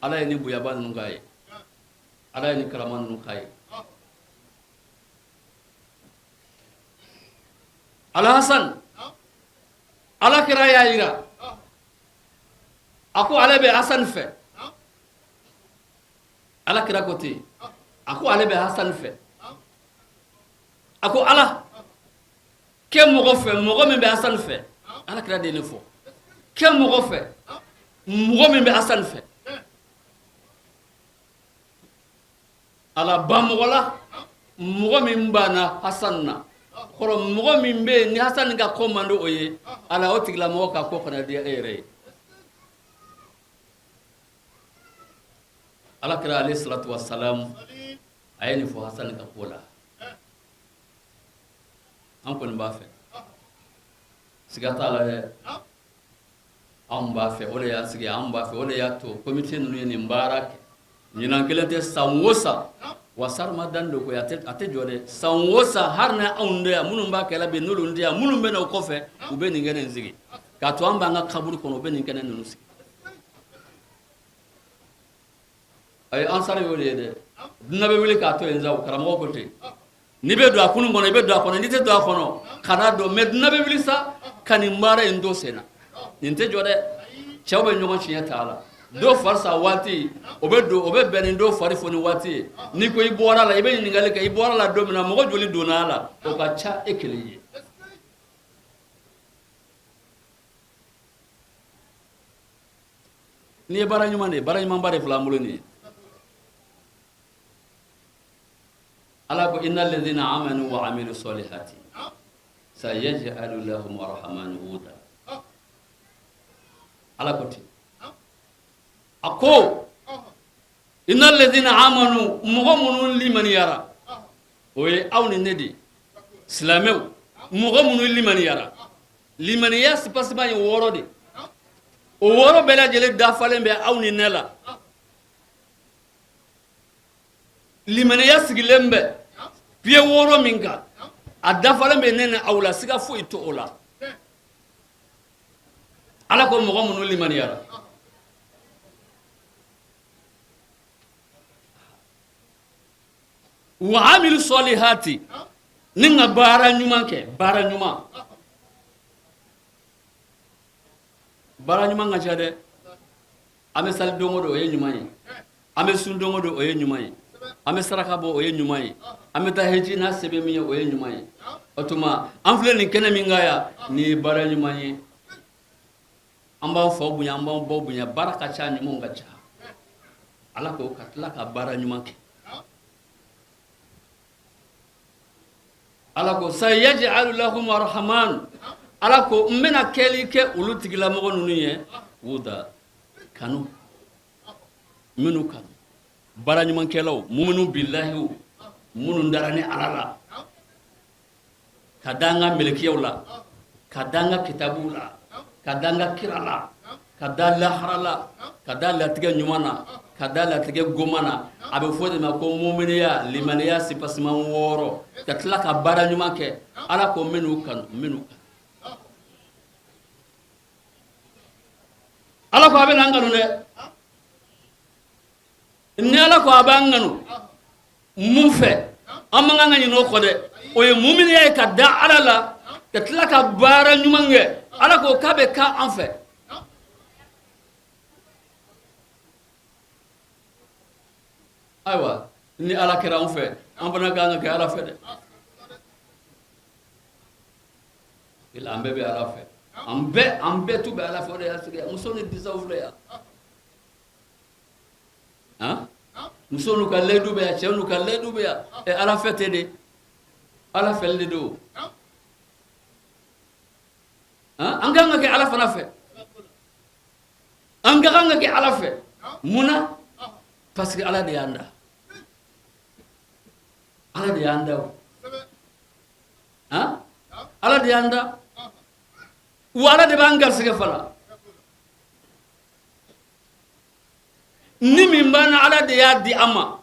Ala ye nin bonyaba ninnu k'a ye, Ala ye nin karama ninnu k'a ye. Alhasan, Ala kira y'a jira, a ko ale bɛ Hasan fɛ. Ala kira ko ten, a ko ale bɛ Hasan fɛ. A ko Ala kɛ mɔgɔ fɛ, mɔgɔ min bɛ Hasan fɛ. Ala kira de ye nin fɔ, kɛ mɔgɔ fɛ, mɔgɔ min bɛ Hasan fɛ. Ala ban mɔgɔ la, mɔgɔ min banna Hasan na. Kɔrɔ, mɔgɔ min bɛ yen ni Hasan ka ko man di o ye, Ala, o tigilamɔgɔ ka ko kana diya e yɛrɛ ye. Ala kira alayhi salatu wa salam a ye nin fɔ Hasan ka ko la. An kɔni b'a fɛ, siga t'a la dɛ, anw b'a fɛ. O de y'a sigi, anw b'a fɛ. O de y'a to komite ninnu ye nin baara kɛ. Ɲinan kelen tɛ, san o san. Wa sarima dan don koyi, a tɛ jɔ dɛ. San o san, hali ni anw tɛ yan, minnu b'a kɛla bi, n'olu tɛ yan, minnu bɛ na o kɔfɛ, u bɛ nin kɛnɛ in sigi. K'a to an b'an ka kaburu kɔnɔ, u bɛ nin kɛnɛ ninnu sigi. Ayi, ansari y'o de ye dɛ. Dunan bɛ wuli k'a to yen sa, o karamɔgɔ ko ten. N'i bɛ don a kunun kɔnɔ, i bɛ don a kɔnɔ. N'i tɛ don a kɔnɔ, kana don. Mais dunan bɛ wuli sa ka nin baara in to sen na. Nin tɛ jɔ dɛ. Cɛw bɛ ɲɔgɔn siɲɛ ta a la. Dɔw fari sa waati, o bɛ don, o bɛ bɛn ni dɔw fari foni waati ye. N'i ko i bɔra a la, i bɛ ɲininkali kɛ, i bɔra a la don min na, mɔgɔ joli donna a la? O ka ca e kelen ye. N'i ye baara ɲuman de ye, baara ɲumanba de filɛ an bolo nin ye. Ala ko inna alladhina amanu wa amilu salihati sayaj'alu lahum arrahmanu wuda. Ala ko ten, a ko inna alladhina amanu, mɔgɔ minnu limaniyara, o ye aw ni ne de ye, silamɛw, mɔgɔ minnu limaniyara. Limaniya sipasiba ye wɔɔrɔ de, o wɔɔrɔ bɛɛ lajɛlen dafalen bɛ aw ni ne la. Limaniya sigilen bɛ piye wɔɔrɔ min kan, a dafalen bɛ ne ni aw la, siga foyi t'o o la. Ala ko mɔgɔ minnu limaniyara, wa amilu sɔlihati, ni ka baara ɲuman kɛ. Baara ɲuman, baara ɲuman ka ca dɛ. An bɛ sali don o don, o ye ɲuman ye. An bɛ sun don o don, o ye ɲuman ye. An bɛ saraka bɔ, o ye ɲuman ye. An bɛ taa heji n'a se bɛ min ye, o ye ɲuman ye. O tuma an filɛ nin kɛnɛ min kan yan, nin ye baara ɲuman ye. An b'an faw bonya, an b'an baw bonya, baara ka ca, ɲumanw ka ca. Ala ko ka tila ka baara ɲuman kɛ. Ala ko sayajalu lahum arrahman, Ala ko n bɛna kɛli kɛ olu tigilamɔgɔ ninnu ye wuda, kanu, minnu kanu baara ɲumankɛlaw, muminu bilahiw, minnu dara ni Ala la, ka da an ka mɛlɛkɛw la, ka da an ka kitabuw la, ka da an ka kira la, ka da lahara la, ka da latigɛ ɲuman na, ka da latigɛ goman na. A bɛ fɔ de ma ko muminiya, limaniya sipasiman 6, ka tila ka baara ɲuman kɛ. Ala ko n bɛn'u kanu, n bɛn'u kanu. Ala ko a bɛna an kanu dɛ. Ni Ala ko a b'an kanu mun fɛ, an man kan ka ɲinɛ o kɔ dɛ. O ye muminiya ye, ka da Ala la, ka tila ka baara ɲuman kɛ. Ala ko k'a bɛ kɛ an fɛ. Ayiwa, ni Ala kɛra an fɛ, an fana ka kan ka kɛ Ala fɛ dɛ. An bɛɛ bɛ Ala fɛ, an bɛɛ tu bɛ Ala fɛ. O de y'a sigi muso ni disaw filɛ yan. Han, muso n'u ka layidu bɛ yan, cɛ n'u ka layidu bɛ yan. Ɛ, Ala fɛ tɛ de, Ala fɛli de don. Han, an ka kan ka kɛ Ala fana fɛ, an ka kan ka kɛ Ala fɛ. Mun na? Parce que Ala de y'an da, Ala de y'an da o. Han, Ala de y'an da wa Ala de b'an garisɛgɛ fana. Ni min b'an na, Ala de y'a di an ma.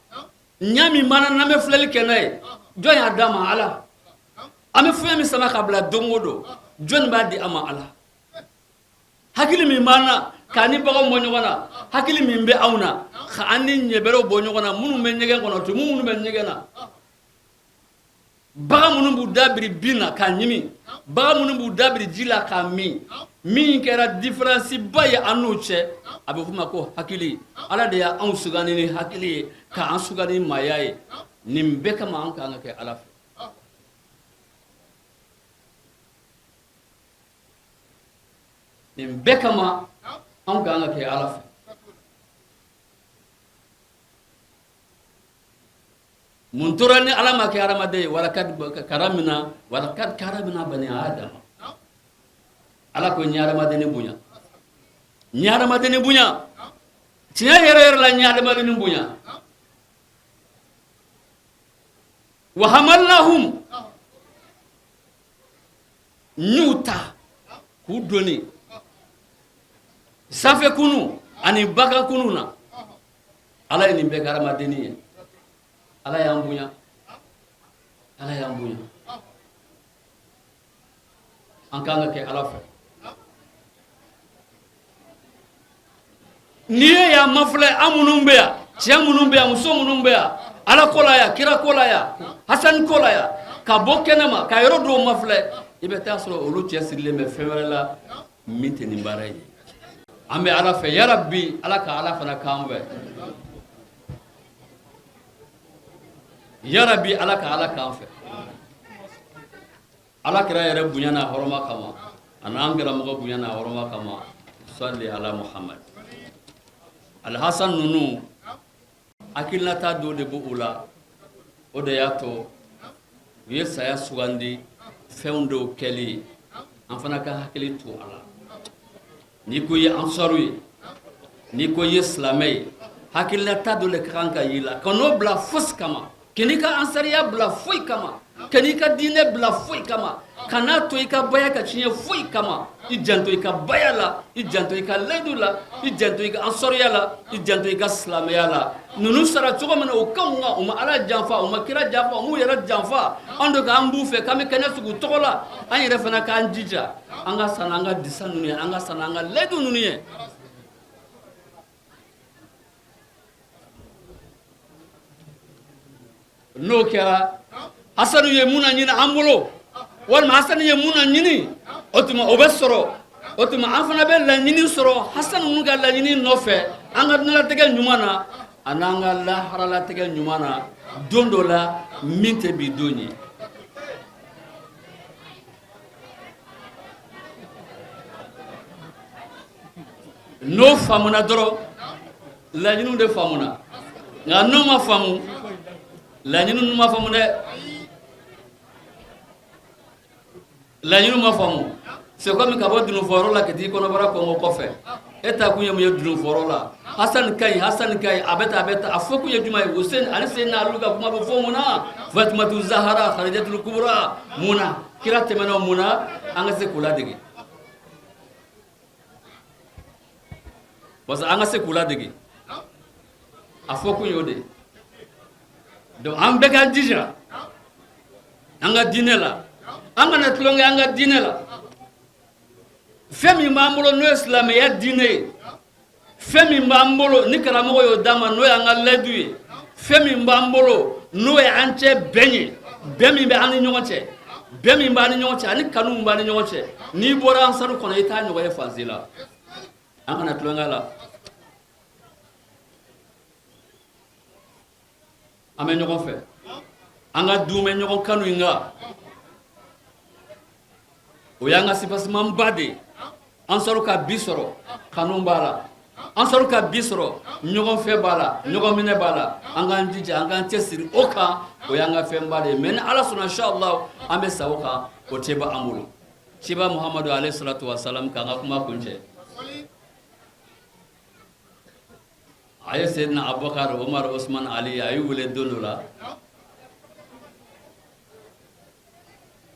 Ɲa min b'an na, n'an bɛ filɛli kɛ n'a ye, jɔn y'a d'an ma? Ala. An bɛ fɛn min sama ka bila don o don, jɔn b'a di an ma? Ala. Hakili min b'an na k'an ni baganw bɔ ɲɔgɔn na, hakili min bɛ anw na k'an ni ɲɛbɛrɛw bɔ ɲɔgɔn na, minnu bɛ ɲɛgɛn kɔnɔ, tumu minnu bɛ ɲɛgɛn na, bagan minnu b'u dabiri bin na k'a ɲimi, bagan minnu b'u dabiri ji la k'a min, min kɛra diferansiba ye an n'u cɛ, a bɛ f'o ma ko hakili. Ala de y'anw sugandi ni hakili ye, k'an sugandi ni maaya ye. Nin bɛɛ kama an ka kan ka kɛ Ala fɛ. Nin bɛɛ kama anw ka kan ka kɛ Ala fɛ. Mun tora ni Ala ma kɛ hadamaden ye? Walakad karamina, walakad karamina bani adama. Ala ko n ye hadamadennin bonya, n ye hadamadennin bonya tiɲɛ yɛrɛ yɛrɛ la, n ye hadamadennin bonya. Wa hamalnahum, n y'u ta k'u doni sanfɛ kunu ani bakan kunu na. Ala ye nin bɛɛ kɛ hadamadennin ye. Ala y'an bonya, Ala y'an bonya. An ka kan ka kɛ Ala fɛ. N'i ye yan mafilɛ, an minnu bɛ yan, cɛ minnu bɛ yan, muso minnu bɛ yan, Ala ko la yan, kira ko la yan, Hasani ko la yan, ka bɔ kɛnɛ ma ka yɔrɔ dɔw mafilɛ, i bɛ taa sɔrɔ olu cɛ sirilen bɛ fɛn wɛrɛ la min tɛ nin baara ye. An bɛ Ala fɛ, yarabi Ala ka Ala fana k'an fɛ, yarabi Ala ka Ala k'an fɛ. Ala kira yɛrɛ bonya n'a hɔrɔma kama, a n'an karamɔgɔ bonya n'a hɔrɔma kama, sali ala Muhammad. Alhasan ninnu hakilinata dɔ de b'u la, o de y'a to u ye saya sugandi fɛnw dɔw kɛli. An fana ka hakili to a la. N'i ko i ye ansaru ye, n'i ko i ye silamɛ ye, hakilinata dɔ de ka kan ka y'i la. Kan'o bila fosi kama, kan'i ka ansariya bila foyi kama, kan'i ka diinɛ bila foyi kama, kan'a to i ka baya ka tiɲɛ foyi kama. I janto i ka baya la, i janto i ka layidu la, i janto i ka ansariya la, i janto i ka silamɛya la. Ninnu sara cogo min na, o kan kan u ma Ala janfa, u ma kira janfa, u m'u yɛrɛ janfa. An don k'an b'u fɛ, k'an bɛ kɛnɛ sigi u tɔgɔ la, an yɛrɛ fana k'an jija, an ka sa n'an ka disa ninnu ye, an ka sa n'an ka layidu ninnu ye. N'o kɛra, Hasanu ye mun na ɲini an bolo, walima Hasanu ye mun na ɲini, o tuma o bɛ sɔrɔ. O tuma an fana bɛ laɲini sɔrɔ Hasan ninnu ka laɲini nɔfɛ an ka dunalatigɛ ɲuman na ani an ka laharalatigɛ ɲuman na don dɔ la min tɛ bi don ye. N'o faamuna dɔrɔn laɲiniw de faamuna, nka n'o ma faamu laɲiniw ma faamu dɛ. Laɲiniw ma faamu. C'est comme ka bɔ dununfɔyɔrɔ la ka t'i kɔnɔbara kɔngɔ kɔfɛ, e taa kun ye mun ye dununfɔyɔrɔ la? Hasan ka ɲi, Hasan ka ɲi, a bɛ tan, a bɛ tan, a fɔ kun ye jumɛn ye? Hussein ani Seydina Aliyu ka kuma bɛ fɔ mun na? Fatumatu Zahara, Khadijatul Kubra, mun na kira tɛmɛna mun na? An ka se k'u ladege, parce que an ka se k'u ladege, a fɔ kun y'o de ye. Donc an bɛɛ k'an jija an ka diinɛ la, an kana tulonkɛ an ka diinɛ la. Fɛn min b'an bolo n'o ye silamɛya diinɛ ye, fɛn min b'an bolo ni karamɔgɔ y'o d'an ma n'o y'an ka layidu ye, fɛn min b'an bolo n'o ye an cɛ bɛn ye, bɛn min bɛ an ni ɲɔgɔn cɛ, bɛn min b'an ni ɲɔgɔn cɛ ani kanu min b'an ni ɲɔgɔn cɛ, n'i bɔra ansaru kɔnɔ i t'a ɲɔgɔn ye fan si la. An kana tulonkɛ la. An bɛ ɲɔgɔn fɛ, an ka dun bɛ ɲɔgɔn kanu in kan, o y'an ka sipasimanba de ye. Ansaru ka bi sɔrɔ kanu b'a la, ansaru ka bi sɔrɔ ɲɔgɔn fɛ b'a la, ɲɔgɔn minɛ b'a la. An k'an jija, an k'an cɛsiri o kan, o y'an ka fɛnba de ye. Mais ni Ala sɔnna, inshallah, an bɛ sa o kan, o tɛ ban an bolo. Ciba Muhamadu alayhi salatu wa salam, k'an ka kuma kuncɛ, a ye Seydina Abubakar, Umar, Usman, Ali, a y'u wele don dɔ la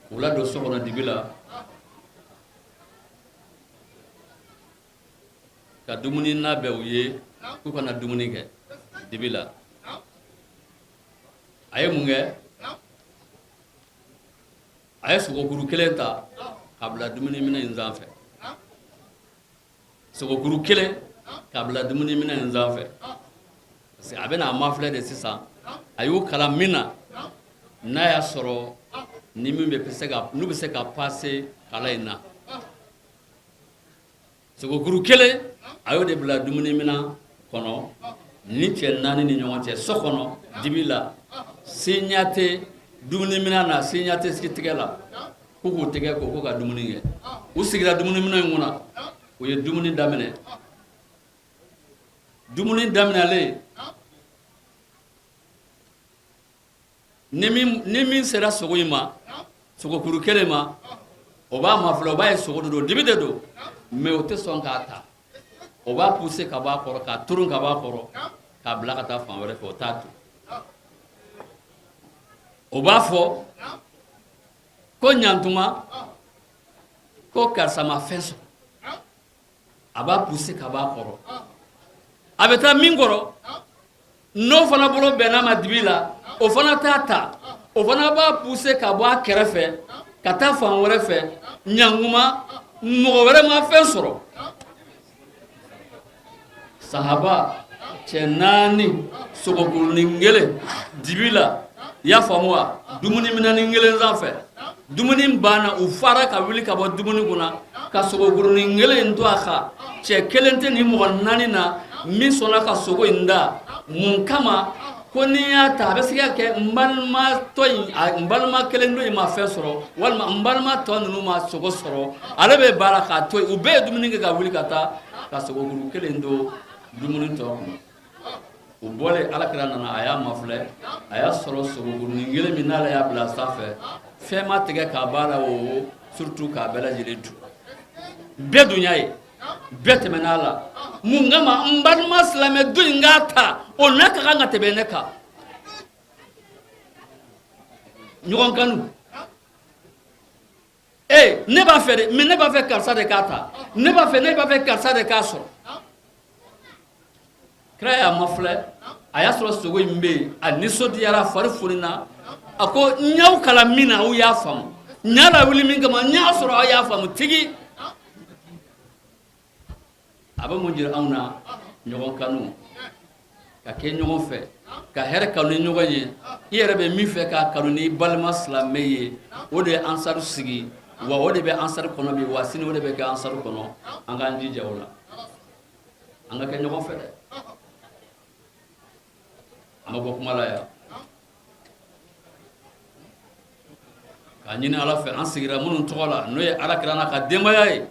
k'u ladon so kɔnɔ dibi la ka dumuni labɛn u ye k'u ka na dumuni kɛ dibi la. A ye mun kɛ? A ye sogokuru kelen ta ka bila dumuni minɛn in sanfɛ, sogokuru kelen ka bila dumuni minɛn in sanfɛ, parce que a bɛna a mafilɛ de sisan. A y'u kalan min na, n'a y'a sɔrɔ ni min bɛ se ka, n'u bɛ se ka passer kalan in na. Sogokuru kelen, a y'o de bila dumuni minɛn kɔnɔ ni cɛ naani ni ɲɔgɔn cɛ so kɔnɔ dibi la. Siɲa tɛ dumuni minɛn na, siɲa tɛ sigi tigɛ la, k'u k'u tɛgɛ ko k'u ka dumuni kɛ. U sigira dumuni minɛn in kunna, u ye dumuni daminɛ. Dumuni daminɛlen, ni min sera sogo in ma, sogokuru kelen ma, o b'a mafilɛ, o b'a ye sogo de don, dibi de don, mais o tɛ sɔn k'a ta. O b'a pousser ka bɔ a kɔrɔ, k'a turun ka bɔ a kɔrɔ, k'a bila ka taa fan wɛrɛ fɛ, o t'a to. O b'a fɔ ko ɲantuma, ko karisa ma fɛn sɔrɔ. A b'a pousser ka bɔ a kɔrɔ, a bɛ taa min kɔrɔ, n'o fana bolo bɛnna ma dibi la, o fana t'a ta, o fana b'a pousser ka bɔ a kɛrɛfɛ ka taa fan wɛrɛ fɛ. Ɲankuma, mɔgɔ wɛrɛ ma fɛn sɔrɔ. Sahaba cɛ naani, sogokurunin kelen dibi la, i y'a faamu wa, dumuni minɛnin kelen sanfɛ. Dumuni banna, u fara ka wuli ka bɔ dumuni kunna ka sogokurunin kelen in to a kan. Cɛ kelen tɛ nin mɔgɔ naani na min sɔnna ka sogo in da. Mun kama? Ko n'i y'a ta, a bɛ se ka kɛ n balima tɔ in, n balima kelen dɔ in ma fɛn sɔrɔ, walima n balima tɔ ninnu ma sogo sɔrɔ. Ale bɛ baara k'a to yen. U bɛɛ ye dumuni kɛ ka wuli ka taa ka sogokuru kelen to dumuni tɔ kunna. U bɔlen, Alakira nana, a y'a mafilɛ, a y'a sɔrɔ sogokurunin kelen min n'ale y'a bila sanfɛ, fɛn ma tigɛ k'a b'a la, o surtout k'a bɛɛ lajɛlen dun. Bɛɛ dun y'a ye, bɛɛ tɛmɛn'a la. Mun kama n balima silamɛ dɔ in k'a ta, o n'a ka kan ka tɛmɛ ne kan? Ɲɔgɔn kanu. Ee, ne b'a fɛ de, mais ne b'a fɛ karisa de k'a ta, ne b'a fɛ karisa de k'a sɔrɔ. Kira y'a mafilɛ, a y'a sɔrɔ sogo in bɛ yen, a nisɔndiyara, a fari fonina. A ko n y'aw kalan min na, aw y'a faamu. N y'a lawuli min kama, n y'a sɔrɔ aw y'a faamu tigi. A bɛ mun jira anw na? Ɲɔgɔn kanu, ka kɛ ɲɔgɔn fɛ, ka hɛrɛ kanu ni ɲɔgɔn ye. I yɛrɛ bɛ min fɛ k'a kanu ni balima silamɛ ye, o de ye ansaru sigi. Wa o de bɛ ansari kɔnɔ bi, wa sini o de bɛ kɛ ansari kɔnɔ. An k'an jija o la, an ka kɛ ɲɔgɔn fɛ dɛ. An bɛ bɔ kuma la yan k'a ɲini Ala fɛ, an sigira minnu tɔgɔ la, n'o ye Ala kira n'a ka denbaya ye,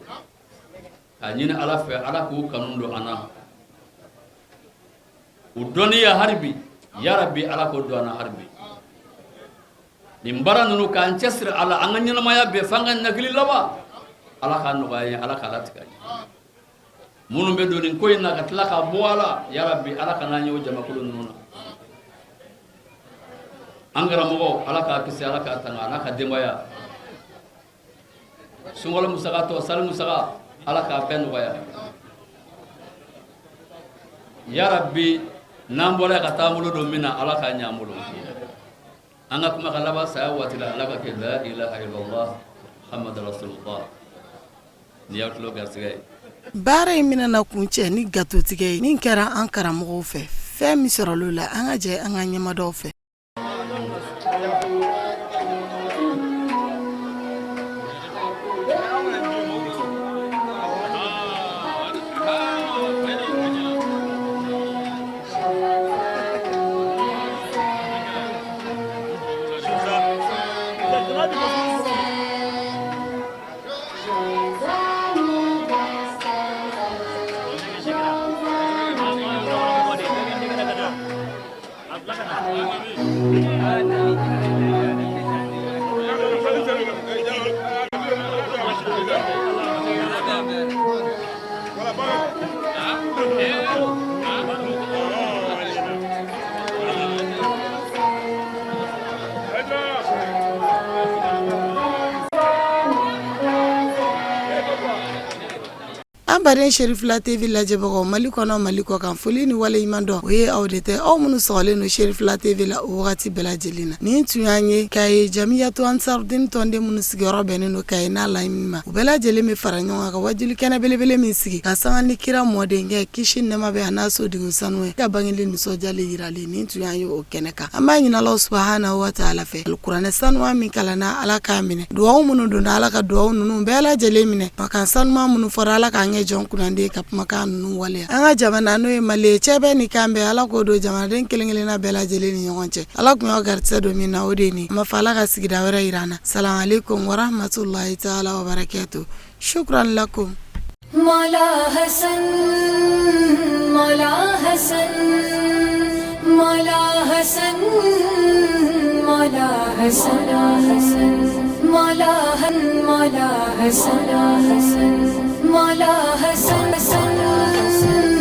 k'a ɲini Ala fɛ, Ala k'u kanu don an na, u dɔnniya hali bi, yarabi Ala k'o don an na hali bi. Nin baara ninnu, k'an cɛsiri a la an ka ɲɛnamaya bɛɛ f'an ka nakili laban, Ala k'a nɔgɔya an ye, Ala k'a latigɛ an ye. Minnu bɛ don nin ko in na ka tila ka bɔ a la, yarabi Ala kana an ye o jamakulu ninnu na. An karamɔgɔ, Ala k'a kisi, Ala k'a tanga, a n'a ka denbaya. Sunkalo musaka tɔ, sali musaka, Ala k'a bɛɛ nɔgɔya, yarabi. N'an bɔra ka taa bolo don min na, Ala k'a ɲɛ an bolo. An ka kuma ka laban saya waati la, Ala ka kɛ la ilaha illallah Muhammad rasulullah. Ni y'aw tulo garisɛgɛ ye. Baara in bɛna na kuncɛ ni gatotigɛ ye min kɛra an karamɔgɔw fɛ. Fɛn min sɔrɔla o la, an ka jɛ an ka ɲɛmadaw fɛ. An baden Cherifla TV lajɛbagaw Mali kɔnɔ, Mali kɔ kan, foli ni waleɲuman dɔn o ye aw de tɛ, aw minnu sɔgɔlen don Cherifla TV la o wagati bɛɛ lajɛlen na. Nin tun y'an ye Kayi Jamiyatu Ansarudin tɔnden minnu sigiyɔrɔ bɛnnen don Kayi n'a lamini ma, u bɛɛ lajɛlen bɛ fara ɲɔgɔn kan ka wajuli kɛnɛ belebele min sigi ka sanga ni kira mɔdenkɛ, kisi nɛma bɛ a n'a sodenw sanu ye, ka bangeli nisɔndiyali yirali. Nin tun y'an ye o kɛnɛ kan. An b'a ɲini Alahu subahana wa taala fɛ, alikuranɛ sanuman min kalanna, Ala k'a minɛ. Duwawu minnu donna, Ala ka duwawu ninnu bɛɛ lajɛlen minɛ. Kumakan sanuman minnu fɔra, Ala k'an kɛ jɔn kunnandi ka kumakan ninnu waleya. An ka jamana, n'o ye Mali ye, cɛbɛn ni kanbɛn, Ala k'o don jamanaden kelen-kelenna bɛɛ lajɛlen ni ɲɔgɔn cɛ. Ala tun y'aw garisɛgɛ don min na, o de ye nin. An b'a fɔ Ala ka sigida wɛrɛ yira an na. Salamu aleykum warahmatulahi taala wabarakatu. Shukran lakum. Mawla Hasan, Mawla Hasan, Mawla Hasan, Mawla Hasan, Mawla Mawla Hasan, Mawla Hasan, Hasan.